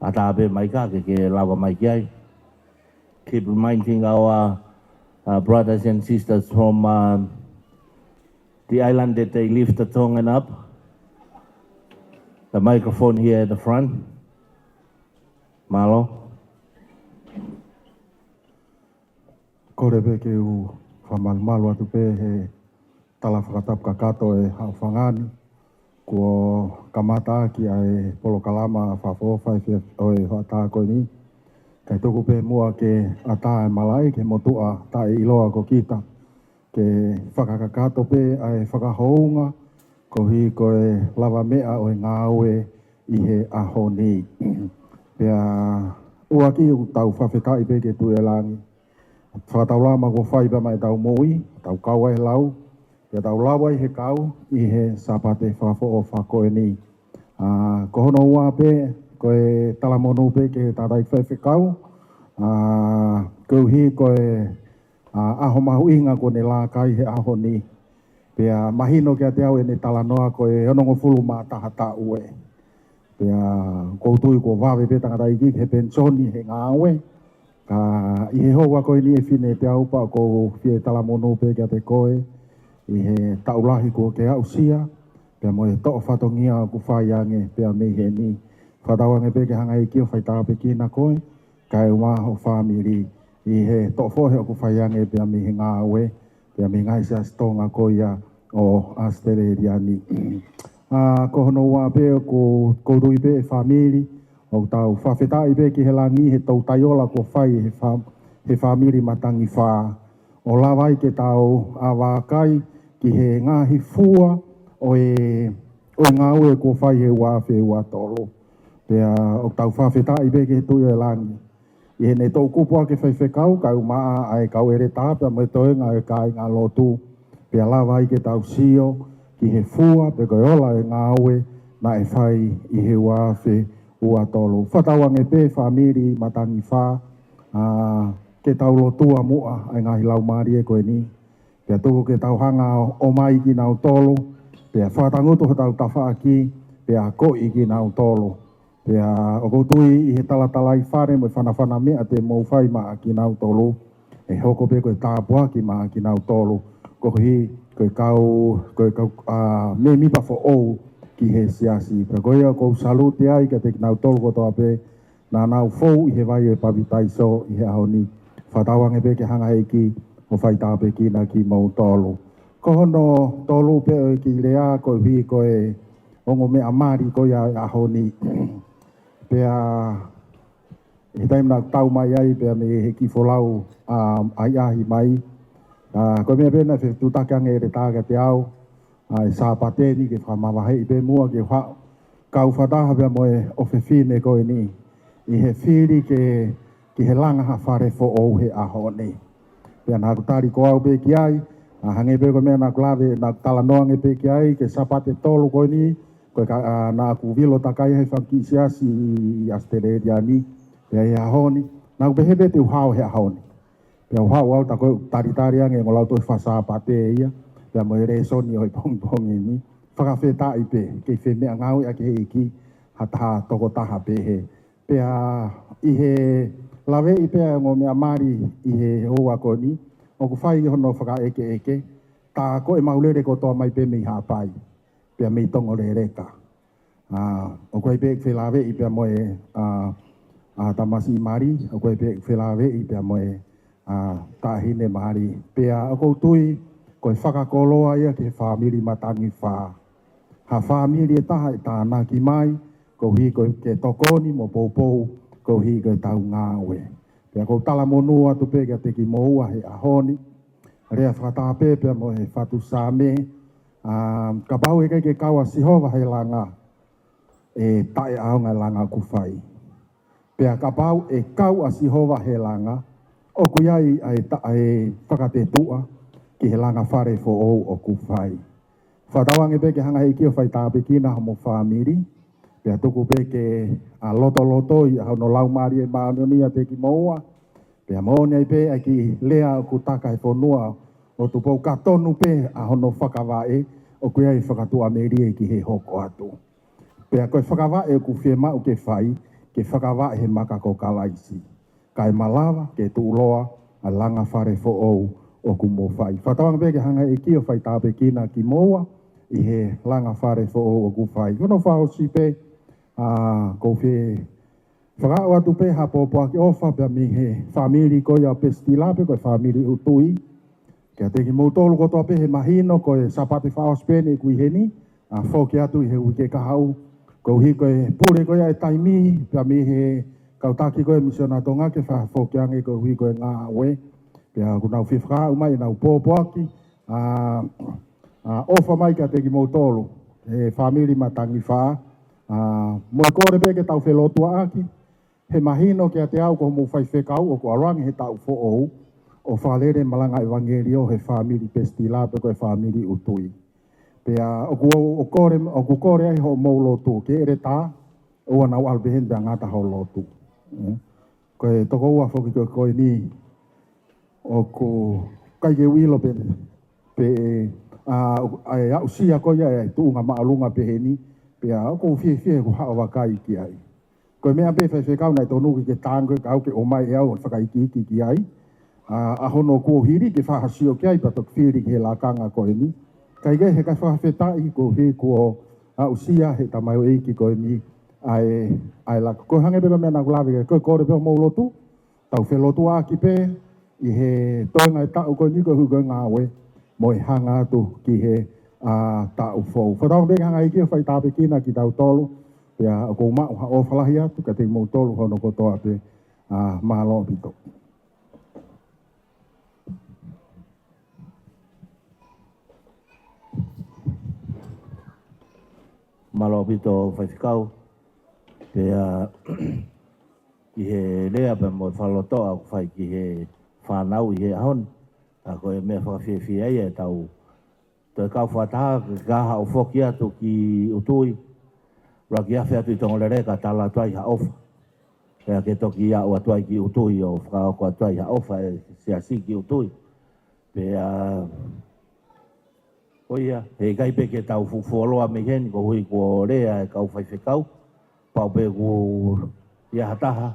ʻAtā pē Maika ke ke lava mai ki ai. Keep reminding our uh, brothers and sisters from um, the island that they lift the Tongan up. The microphone here at the front. Mālō. Kole pē ke u fakamalumalu atu pē he tala fakatapu kakato ʻe haʻu fangani. Kuo kamata ʻaki ʻa e polokalama fakaʻofoʻofa ʻo e hoʻatā ko eni. Kae tuku pē muʻa ke ʻatā e malaʻe ki he motuʻa taʻeʻiloa ko kita. Ke fakakakato pē ʻa e fakahounga koeʻuhi ko e lavameʻa ʻo e ngāue ʻi he ʻaho ni. Pea ʻuluaki ʻoku tau fakafetaʻi pē ki he Tuʻi ʻo Langi. Fakataulama kuo fai pē maʻa ʻetau moʻui, tau kau ai he lau, pea tau lau ai he kau ʻi he Sāpate fakaʻofoʻofa ko eni. ʻA, ko hono ua pē, ko e talamonū pē ki he tangataʻeiki faifekau, ʻa, koeʻuhi ko e ʻa, ʻaho mahuʻinga kuo ne laka ai he ʻaho ni. Pea mahino kiate au ʻene talanoa ko e onongofulu mā taha taʻu ē. Pea ʻoku ou tui kuo vave pē tangataʻeiki ki he penisoni he ngāue. Ka ʻi he houa ko eni ʻe Fine te au pea ʻoku ou fie talamonū pē kiate koe ʻi he taʻu lahi kuo ke aʻusia, pea mo e toʻo fatongia ʻoku fai ange pea mei heni. Fakatauange pē ke hanga ʻe he ʻEiki ʻo fai tāpuekina koe, kae ʻumaʻā ho fāmili ʻi he toʻo fohe ʻoku fai ange pea mei he ngāue, pea mei he ngaahi siasi Tonga ko ia ʻo ʻAositelēlia ni. ʻA, ko hono ua pē ʻoku, ʻoku ou tui pē ʻe fāmili, ʻoku tau fakafetaʻi pē ki he langi he toutai ola kuo fai he fā-, he fāmili Matangifā. ʻO lava ai ke tau ʻā vakai ki he ngaahi fua ʻo e, ʻo e ngāue kuo fai he ua afe ua tolu. Pea ʻoku tau fakafetaʻi pē ki he Tuʻi ʻo Langi. ʻI heʻene toʻukupu ʻaki e faifekau, kae ʻumaʻā ʻa e kau ʻeletā pea mo e toenga ʻo e kāingalotu. Pea lava ai ke tau sio ki he fua pe ko e ola ʻo e ngāue naʻe fai ʻi he ua afe ua tolu. Fakatauange pē fāmili Matangifā, ʻa, ke tau lotua muʻa ʻa e ngaahi laumālie ko eni. Pea tuku ke tau hanga ʻo ʻomai kinautolu, pea fakatangutu hotau tafaʻaki, pea akoʻi kinautolu. Pea ʻoku ou tui ʻi he talatalaifale mo e fanafana meʻa te mou fai maʻa kinautolu, ʻe hoko pē ko e tāpuaki maʻa kinautolu, koeʻuhi ko e kau, ko e kau, ʻa, mēmipa foʻou ki he siasi. Pea ko ia ʻoku ou salute ai kiate kinautolu kotoa pē naʻa nau fou ʻi he vai ʻo e papitaiso ʻi he ʻaho ni. Fakatauange pē ke hanga ʻe he ʻEiki ʻo fai tāpuekina kimoutolu. Ko hono tolu pē ʻo e kiʻi lea koeʻuhi ko e ongo meʻa mali ko ia ʻo e ʻaho ni. Pea ʻi he taimi naʻa ku tau mai ai pea mei he kiʻi folau, ʻa, ʻahiʻahi mai. ʻA, ko e meʻa pē naʻe fetuʻutaki ange ʻe he ʻeletā kiate au, ʻa, ʻi he Sāpate ni ke fakamavaheʻi pē muʻa ke u haʻu, kau fakataha pea mo e ʻofefine ko eni ʻi he fili ke, ki he langa ha fale foʻou he ʻaho ni. Pea naʻa ku tali ko au pē ki ai, ʻA, hangē pē ko e meʻa naʻa ku lave, naʻa ku talanoa ange pē ki ai, ki he Sāpate tolu ko eni, ko e ka, ʻa, naʻa ku vilo takai he fanga kiʻi siasi ʻi, ʻi ʻAositelēlia ni, pea ʻi he ʻaho ni, naʻa ku pehē pē te u hao he ʻaho ni. Pea u haʻu au, tā ko e talitali ange ʻenau lau tohi faka-Sāpate ia, pea mo e lēsoni ʻo e pongipongi ni. Fakafetaʻi pē, kei fie meʻangāueʻaki ʻe he ʻEiki ha taha tokotaha pehē. Pea ʻi he laveʻi pē ʻa e ongo meʻa mali ʻi he houa ko eni, ʻoku fai hono fakaʻekeʻeke, tā ko ʻemau lele kotoa mai pē mei Haʻapai, pea mei Tongoleleka. ʻA, ʻoku ʻi ai pē ʻeku felāveʻi pea mo e, ʻa, ʻa, tamasiʻi mali, ʻoku ʻi ai pē ʻeku felāveʻi pea mo e, ʻa, taʻahine mali. Pea ʻoku ou tui, ko e fakakoloa ia ki he fāmili Matangi Fā. Ha fāmili ʻe taha ʻe tānaki mai, koeʻuhi ko e ke tokoni mo poupou, koeʻuhi ko ʻetau ngāue. Pea ʻoku ou talamonū atu pē kiate kimoua he ʻaho ni, lea fakataha pē pea mo e fatu Saame, ʻa, kapau ʻe ʻikai ke kau ʻa Sihova he langa, ʻe taʻeʻaonga e langa ʻoku fai. Pea kapau ʻe kau ʻa Sihova he langa, ʻoku ʻi ai ʻa e ta-, ʻa e fakatetuʻa ki he langa fale foʻou ʻoku fai. Fakatauange pē ke hanga ʻe he ʻEiki ʻo fai tāpuekina homo fāmili, pea tuku pē ke, ʻa, lotolotoi ʻa hono Laumālie Māʻoniʻoni ʻiate kimoua, pea moʻoni ai pē ʻa e kiʻi lea ʻoku taka he fonua ʻo Tupou, ka tonu pē ʻa hono fakavaʻe, ʻoku ʻi ai e fakatuʻamelie ki he hoko atu. Pea ko e fakavaʻe ʻoku fiemaʻu ke fai, ke fakavaʻe he maka ko Kalaisi, kae malava ke tuʻuloa ʻa e langa fale foʻou ʻoku mo fai. Fakatauange pē ke hanga ʻe he ʻEiki ʻo fai tāpuekina kimoua ʻi he langa fale foʻou ʻoku fai. Ko hono fakaʻosi pē, ʻa, ʻoku ou fie fakaʻau atu pē ha pōpoaki ʻofa pea mei he fāmili ko ia ʻo Pesitila pe ko e fāmili ʻUtui. Kiate kimoutolu kotoa pē, he mahino ko e Sāpate fakaʻosi pē eni ʻeku ʻi heni, ʻa, foki atu ʻi he uike kahaʻu. Koeʻuhi ko e pule ko ia e taimi, pea mei he kau taki ko ia e Misiona Tonga ke fakafoki ange koeʻuhi ko e ngāue. Pea ʻoku nau fie fakaʻau mai ʻenau pōpoaki, ʻa, ʻa, ʻofa mai kiate kimoutolu, he fāmili Matangi Fā, ʻa, mo e kole pē ke tau felotuaʻaki, he mahino kiate au ko hoʻomou faifekau ʻoku ʻalu ange he taʻu foʻou ʻo fakalele malanga ʻevangeliō he fāmili Pesitila pe ko e fāmili ʻUtui. Pea ʻoku ou, ʻoku kole, ʻoku kole ai hoʻomou lotu, ke ʻeletā, ʻoua naʻa ʻalu pē heni pea ngata hoʻo lotu. ʻE? Ko e tokoua foki ko, ko eni, ʻoku ʻikai ke u ʻilo pe, pe, ʻa, ʻa e aʻusia ko ia e tuʻunga māʻolunga pehē ni, pea ʻoku ou fiefia he kuo u haʻu ʻo vakai ki ai. Ko e meʻa pē faifekau naʻe tonu ke ke tango ke kau ke ʻomai ʻe au ʻo fakaikiiki ki ai. ʻA, ʻa hono kuo hili ke fakasio ki ai pea toki fili ki he lakanga ko eni. Kae kehe, kae fakafetaʻi koeʻuhi kuo aʻusia he tamaioʻeiki ko eni ʻa e, ʻa e laka. Ko e hangē pē ko e meʻa naʻa ku lave ki ai, ko e kole pē hoʻomou lotu, tau felotuaʻaki pē ʻi he toenga e taʻu ko eni koeʻuhi ko e ngāue mo e hanga atu ki he, ʻa, taʻu foʻou. Fakatauange pē ke hanga ʻe he ʻEiki ʻo fai tāpuekina kitautolu, pea ʻoku ou maʻu ha ʻofa lahi atu kiate kimoutolu hono kotoa pē, ʻa, mālō ʻaupito. Mālō ʻaupito faifekau. Pea ʻi he lea pea mo e fakalotoʻa ʻoku fai ki he fānau ʻi he ʻaho ni, ʻa, ko e meʻa fakafiefia ia ʻetau toe kau fakataha, ke ka haʻu foki atu ki ʻUtui, ʻuluaki afe atu ʻi Tongoleleka, tala atu ai ha ʻofa. Pea ke toki aʻu atu ai ki ʻUtui ʻo fakahoko atu ai ha ʻofa e siasi ki ʻUtui. Pea, ʻo ia, he ʻikai pē ke tau fuʻu fuoloa mei heni, koeʻuhi kuo lea e kau faifekau, pau pē ʻoku ʻi ai ha taha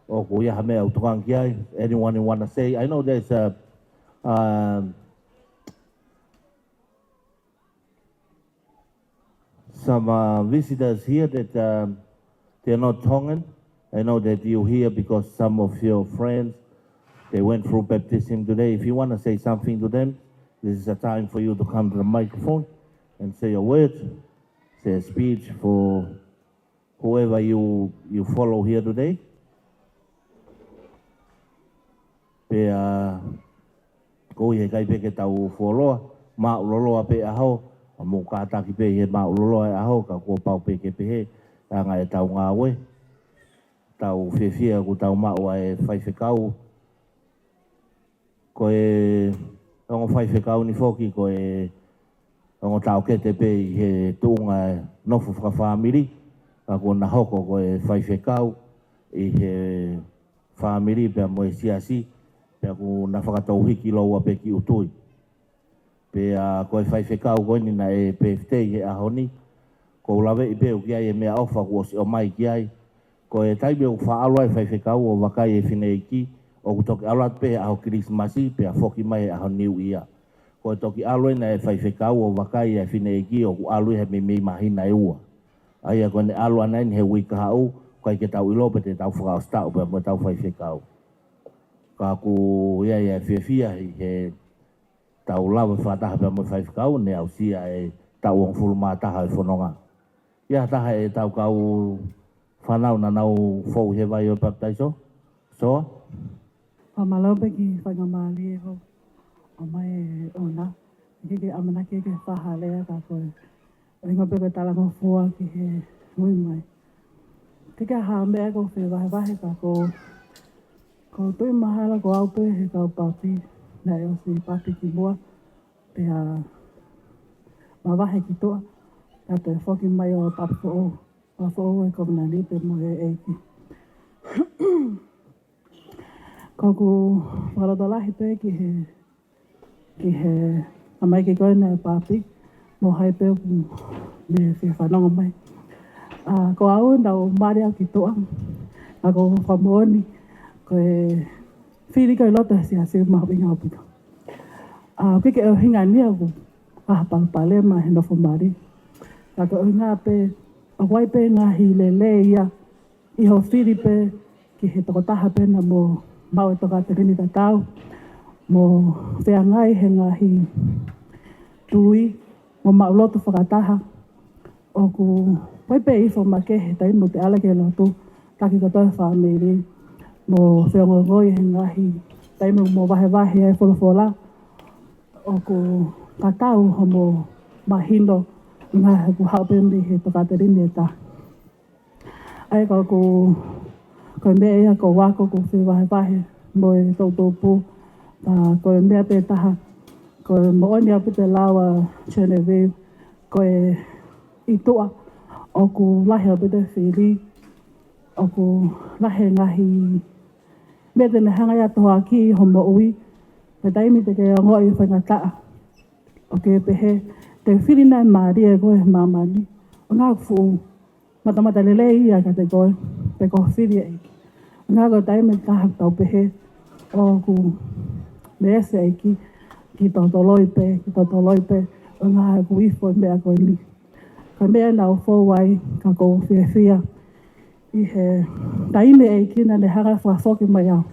ʻoku ʻi ai ha meʻa ʻoku tokanga ki ai. Anyone you wanna say? I know there's a, um, some, uh, visitors here that, um, they're not Tongan. I know that you here because some of your friends, they went through baptism today. If you wanna say something to them, this is a time for you to come to the microphone and say a word, say a speech for whoever you, you follow here today. Pea, koeʻuhi he ʻikai pē ke tau fuoloa, māʻuloloa pē ʻaho, ʻa, mou kātaki pē ʻi he māʻuloloa e ʻaho, ka kuo pau pē ke pehē, ʻa e anga ʻetau ngāue, tau fiefia kuo tau maʻu ʻa e faifekau, ko e Ongo faifekau ni foki ko e ongo taʻokete pē ʻi he tuʻunga e nofo fakafāmili, ka kuo na hoko ko e faifekau ʻi he fāmili pea mo e siasi, pea kuo na fakatouhiki lōua pē ki ʻUtui. Pea ko e faifekau ko eni naʻe pefitei he ʻaho ni, ʻoku ou laveʻi pē ʻoku ʻi ai e meʻaʻofa kuo ʻosi ʻomai ki ai. Ko e taimi ʻoku faʻa ʻalu ai e faifekau ʻo vakai e fineʻeiki, ʻoku toki ʻalu atu pē he ʻaho Kilisimasi, pea foki mai he ʻaho Niu ʻIa. Ko e toki ʻalu ena e faifekau ʻo vakai e fineʻeiki, ʻoku ʻalu ia he meimei māhina ʻe ua. ʻA ia ko ʻene ʻalu ʻana eni he uike kahaʻu, ʻikai ke tau ʻilo pe te tau fakaʻosi taʻu pea mo e tau faifekau. Ka ʻoku ʻi ai e fiefia ʻi he tau lava fakataha pea mo e faifekau, ne aʻusia e taʻu hongofulu mā taha e fononga. ʻI ai ha taha e tau kau fānau naʻa nau fou he vai ʻo e papitaiso? Soa? Fakamālō pē ki he faingamālie ko ʻomai e ʻouna. ʻIkai ke ʻamanaki ke fai ha lea ka ko e ʻuhinga pē ko e talangofua ki he ui mai. ʻIkai ke ʻi ai ha meʻa ʻoku ou fie vahevahe ka ko, ko e tui mahalo ko au pē he kau papi, naʻe ʻosi papi ki muʻa, pea mavahe ki tuʻa, ka toe foki mai ʻo papi foʻou, papi foʻou e kovinānite mo e ʻEiki. Ko ʻeku fakalotolahi pē ki he, ki he tamaiki ko ena e papi, mo hai pē ʻoku ne fie fanongo mai. ʻA, ko au naʻa ku mali au ki tuʻa, ʻa, ko e fakamoʻoni, ko e fili ko ē ʻi loto he siasi mahuʻinga ʻaupito. ʻA, ʻoku ʻikai ke ʻuhinga ia ʻoku ʻi ai ha palopalema he nofo mali. Ka ko e ʻuhinga pē, ʻoku ʻi ai pē ngaahi lelei ia ʻi hoʻo fili pē ki he tokotaha pē naʻa mo maʻu e tokāteline tatau, mo feangai he ngaahi tui, mo maʻu lotu fakataha. ʻOku ʻi ai pē ifo makehe taimi ʻoku te ʻalu ki he lotu, taki kotoa e fāmili, mo feongoongoi he ngaahi taimi ʻoku mo vahevahe ai e folofola. ʻOku tatau hoʻomo mahino, ʻuhinga he ʻoku haʻu pē mei he tokāteline ʻe taha. ʻA ia ka ʻoku, ko e meʻa ia ʻoku ou ako ʻoku ou fie vahevahe mo e toʻutupu, ʻa, ko e meʻa pē taha, ko e moʻoni ʻaupito e lau ʻa Genevieve, ko e ʻi tuʻa ʻoku lahi ʻaupito e fili, ʻoku lahi e ngaahi meʻa te ne hanga ia ʻo tohoakiʻi hoʻo moʻui, pea taimi te ke ongoʻi faingataʻa, ʻoku ke pehē, te u fili nai mālie koe he māmani, ʻuhinga ʻoku fuʻu matamatalelei ia kiate koe, pe ko hoʻo fili e ʻEiki. ʻUhinga ko e taimi ʻe taha ʻoku tau pehē, ʻoku meesi e ʻEiki, kiʻi totoloi pē, kiʻi totoloi pē, ʻuhinga ʻoku ifo e meʻa ko eni. Ko e meʻa naʻa ku fou ai, ka ʻoku ou fiefia ʻi he taimi e ʻEiki naʻa ne hanga ʻo fakafoki mai au.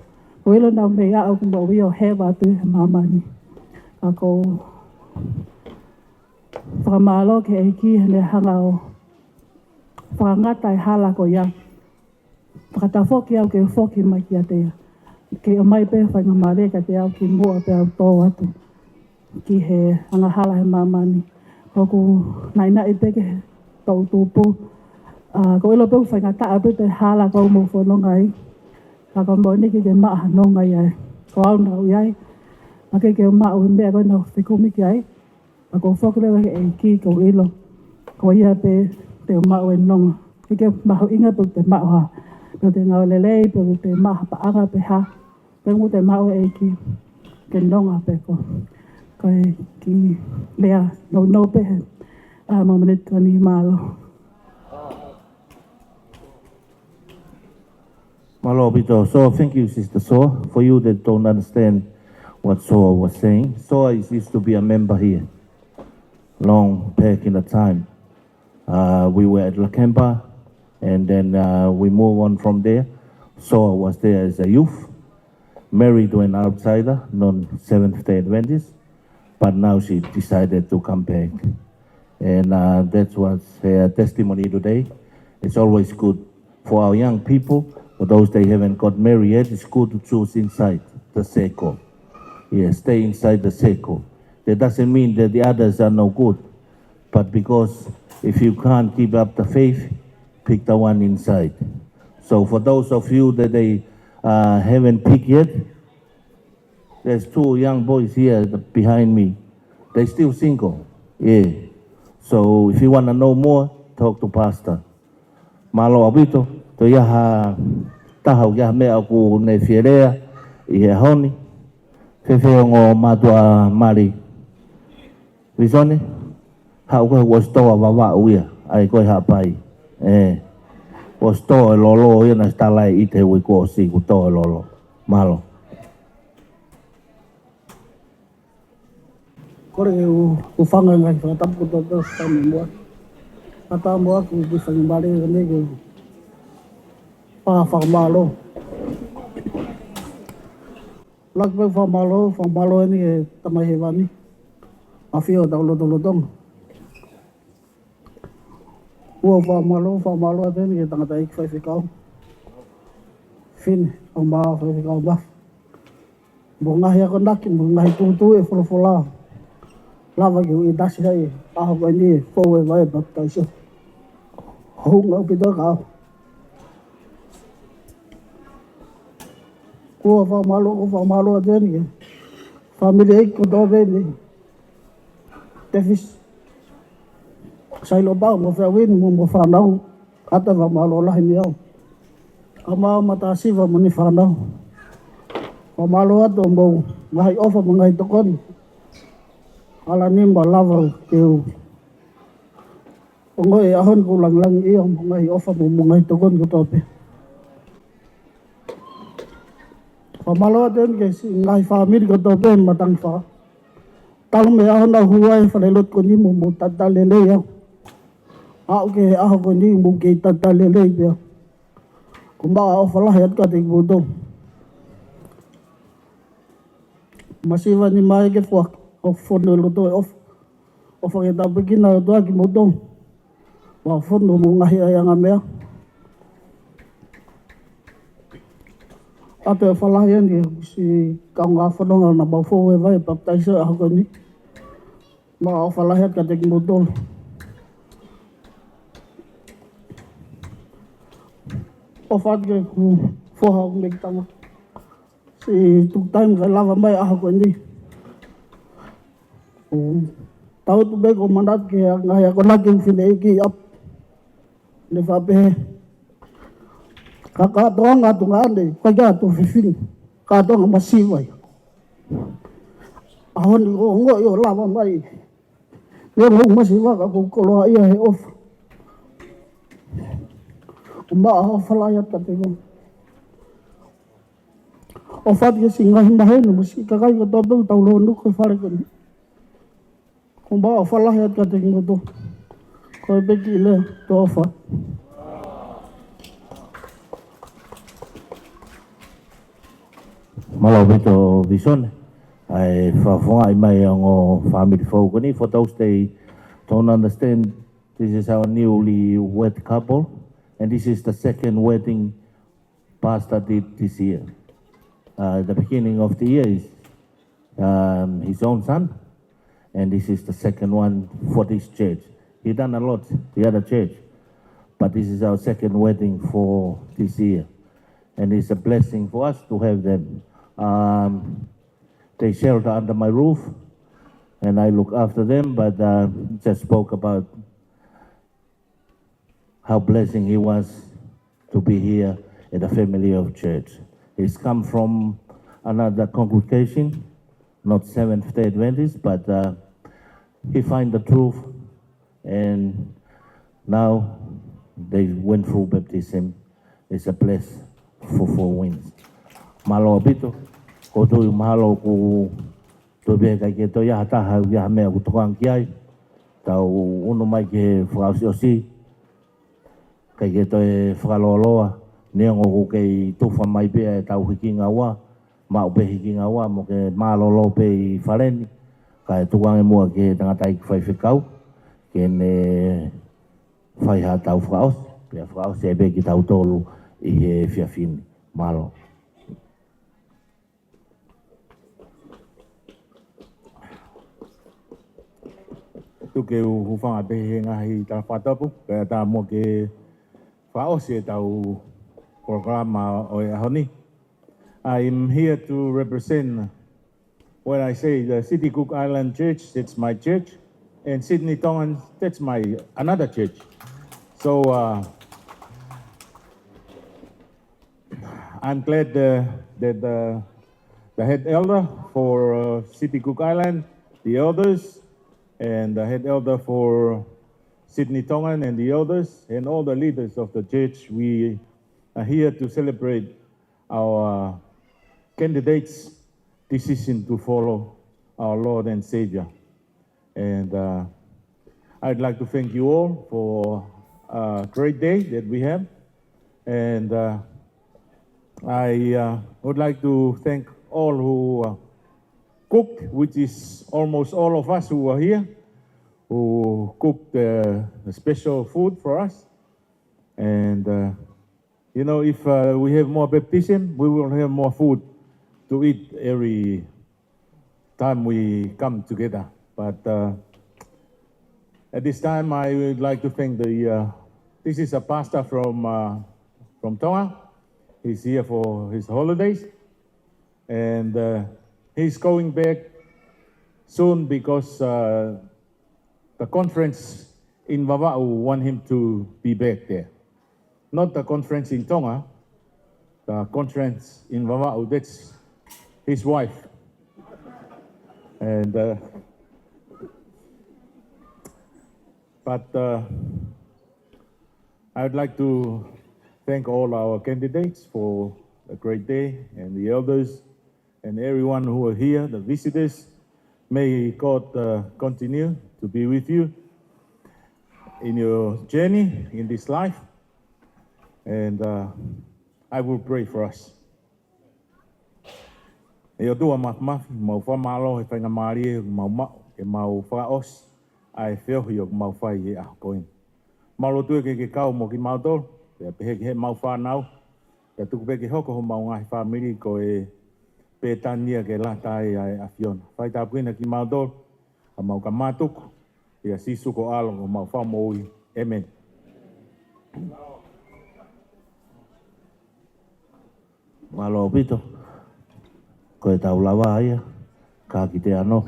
Ko e ʻilo naʻa ku mei aʻu ʻeku moʻui ʻo heva atu he māmani. Ka ʻoku ou fakamālō ki he ʻEiki heʻene hanga ʻo fakangata e hala ko ia. Fakatafoki au ke foki mai kiate ia. Ke ʻomai pē faingamālie kiate au kimuʻa pea u tō atu ki he angahala he māmani. ʻOku ou naʻinaʻi pē ki he toʻutupu. ʻA, ʻoku ou ʻilo pē ʻoku faingataʻa pē e hala ʻoku mou fononga ai. Ka ko e moʻoni ʻikai ke maʻu ha nonga ia. Ko au naʻa ku ʻi ai, ʻikai ke maʻu e meʻa ko ē naʻa ku fekumi ki ai. Ka ʻoku ou foki leva ki he ʻEiki, ʻoku ou ʻilo ko ia pē te u maʻu e nonga. ʻIkai ke mahuʻinga pe te maʻu ha, pe te ngāue lelei, pe te maʻu ha paʻanga pe hā. Pea ʻoku te maʻu e ʻEiki ke nonga pē koe. Ko e kiʻi lea nounou pē he, ʻa, māmani Tony, mālō. Mālō ʻaupito. So thank you, Sister Soa. For you that don't understand what Soa was saying, Soa is used to be a member here long back in the time. Uh, we were at Lakemba, and then, uh, we move on from there. Soa was there as a youth, married to an outsider, non-Seventh Day Adventist, but now she decided to come back. And, uh, that was her testimony today. It's always good for our young people, for those they haven't got married yet, it's good to choose inside the circle. Yes, stay inside the circle. That doesn't mean that the others are no good, but because if you can't keep up the faith, pick the one inside. So for those of you that they, uh, haven't picked yet, There's two young boys here behind me. They still single. Yeah. So if you wanna know more, talk to Pastor. Mālō ʻaupito, toe ʻi ai ha taha ʻoku ʻi ai ha meʻa ʻoku ne fie lea ʻi he ʻaho ni. Fēfē ongo mātuʻa mali? Visone, haʻu ko e ʻosi tō ʻa Vavaʻu ia, ʻai ko e Haʻapai. ʻE, ʻosi tō e lolo ia naʻe talaʻi ʻi he uike kuo ʻosi kuo tō e lolo. Mālō. Kole ke u, u hūfanga he ngaahi fakatapu kotoa pē ʻoku fai mai muʻa. Fakatapu muʻa ʻoku ke fai mai leva nei ke u pā fakamālō. Laku pē fakamālō, fakamālō eni ki he Tamai Hēvani. ʻAfio ʻi hotau lotolotonga. ʻOku ou fakamālō, fakamālō atu eni ki he tangataʻeiki faifekau. Fine, ʻa e faifekau Mafi. Mo e ngaahi akonaki, mo e ngaahi tūtuuʻi e folofola. Lava ke u ʻitasi ai, ʻaho ko eni, fou e vai papitaiso. Hounga ʻaupito ka. ʻOku ou fakamālō, ʻoku ou fakamālō atu eni ki he fāmili ʻeiki kotoa pē mei Tefisi. Sailopau mo Feauini mo, mo e fānau. Kātaki fakamālō lahi mei au. Kae ʻumaʻā Matāsiva mo ʻene fānau. Fakamālō atu hoʻomou ngaahi ʻofa mo e ngaahi tokoni. Ala ni ma lava ke u ongoʻi e ʻaho ni ʻoku langilangiʻia hoʻomou ngaahi ʻofa mo, mo e ngaahi tokoni kotoa pē. Fakamālō atu eni ki he siʻi ngaahi fāmili kotoa pē matangi fā. Talu mei he ʻaho naʻa ku hū ai he falelotu ko eni mo, mo talitali lelei au. Aʻu ki he ʻaho ko eni mo kei talitali lelei pē au. Ko e maʻu ʻofa lahi atu kiate kimoutolu. Masiva ni mai ke fua, ʻo fonu e loto e ʻofa. ʻOfa ke tāpuekina e ʻOtua kimoutolu. Mo fonu mo e ngaahi ʻaiʻanga meʻa. ʻOatu e ʻofa lahi eni ki he siʻi kaungā fononga naʻa mau fou he vai papitaiso he ʻaho ko eni. Maʻu ʻofa lahi atu kiate kimoutolu. ʻOfa atu ki heʻeku foha ʻoku mei Tonga. Siʻi tuku taimi kae lava mai ʻaho ko eni. ʻOku ou tau atu pē ʻoku ou manatu ki he ngaahi akonaki ʻeku fineʻeiki ʻi ʻapi. Ne faʻa pehē, ka kātoanga atu ngā ʻane, ko e ʻikai atu fefine, kātoanga masiva ia. ʻAho ni ʻoku ou ongoʻi ʻo lava mai. Ne mau masiva ka ʻoku ou koloaʻia he ʻofa. ʻOku maʻu ʻofa lahi atu kiate kimoutolu. ʻOfa atu ki he siʻi ngaahi maheni mo e siʻi kakai kotoa pē ʻoku tau lōnuku he fale ko eni. ʻOku maʻu ʻofa lahi atu kiate kimoutolu. Ko e peki le to ʻofa. Mālō ʻaupito Visone. ʻA e fakafofongaʻi mai ʻa e ongo fāmili fou ko eni. For those they don't understand, this is our newly wed couple, and this is the second wedding Pastor did this year. Uh, the beginning of the year is, um, his own son, and this is the second one for this church. He done a lot, the other church, but this is our second wedding for this year, and it's a blessing for us to have them. Um, they shelter under my roof, and I look after them, but, uh, just spoke about how blessing he was to be here at the family of church. He's come from another congregation, not Seventh Day Adventist, but, uh, he find the truth, and now they went through baptism. It's a bless for Four Winds. Mālō ʻaupito, ʻoku ou tui mahalo ʻoku tau pehē ʻikai ke toe ʻi ai ha taha, ʻi ai ha meʻa ʻoku tokanga ki ai. Tau unu mai ki he fakaʻosiʻosi. ʻIkai ke toe fakalōloa, neongo ʻoku kei tufa mai pē ʻetau hikingaua, maʻu pē hikingaua, mo ke mālōlō pē ʻi fale ni, kae tuku ange muʻa ki he tangataʻeiki faifekau, ke ne fai haʻatau fakaʻosi, pea fakaʻosi ai pē kitautolu ʻi he efiafi ni. Mālō. Tuku ke u hūfanga pē he ngaahi tala fakatapu, pea tā mo ke fakaʻosi ʻetau polokalama ʻo e ʻaho ni. I'm here to represent When I say the City Cook Island Church, that's my church, and Sydney Tongan, that's my another church. So uh, I'm glad uh, that uh, the head elder for uh, City Cook Island, the elders, and the head elder for Sydney Tongan and the elders, and all the leaders of the church, we are here to celebrate our candidates' decision to follow our Lord and Savior. And uh, I'd like to thank you all for a great day that we have. And uh, I uh, would like to thank all who uh, cooked, which is almost all of us who are here, who cooked uh, the special food for us. And uh, you know, if uh, we have more baptism, we will have more food to eat every time we come together. But uh, at this time, I would like to thank the. Uh, this is a pastor from uh, from Tonga. He's here for his holidays, and uh, he's going back soon because uh, the conference in Vavaʻu want him to be back there. Not the conference in Tonga, the conference in Vavaʻu, that's his wife. And uh, but uh, I would like to thank all our candidates for a great day and the elders and everyone who are here, the visitors. May God uh, continue to be with you in your journey in this life. And uh, I will pray for us. ʻE ʻOtua Māfimafi, mau fakamālō he faingamālie ʻoku mau maʻu ke mau fakaʻosi ʻa e feohi ʻoku mau fai he ʻaho ko eni. Mau lotu ke ke kau mo kimautolu, pea pehē ki heʻemau fānau, pea tuku pē ke hoko homau ngaahi fāmili ko e pētania ke lata ai ʻa e ʻAfiona. Fai tāpuekina kimautolu, ka mau ka mātuku, ʻia Sīsū ko e ʻAlo ko homau Fakamoʻui. ʻĒmeni. Mālō ʻaupito. Ko e tau lava ia, ka kiate au.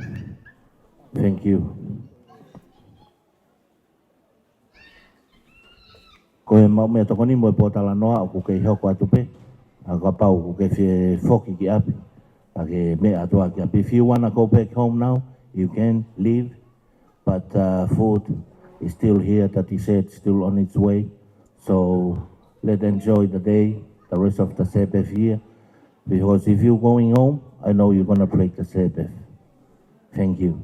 Thank you. Ko e maʻu meʻatokoni mo e pōtalanoa ʻoku kei hoko atu pē, ʻa kapau ʻoku ke fie foki ki ʻapi, ʻa ke meʻa atu ā ki ʻapi. If you wanna go back home now, you can leave, but uh, food is still here, the dessert still on its way. So let's enjoy the day, the rest of the Sabbath here, because if you're going home, I know you're gonna break the Sabbath. Thank you.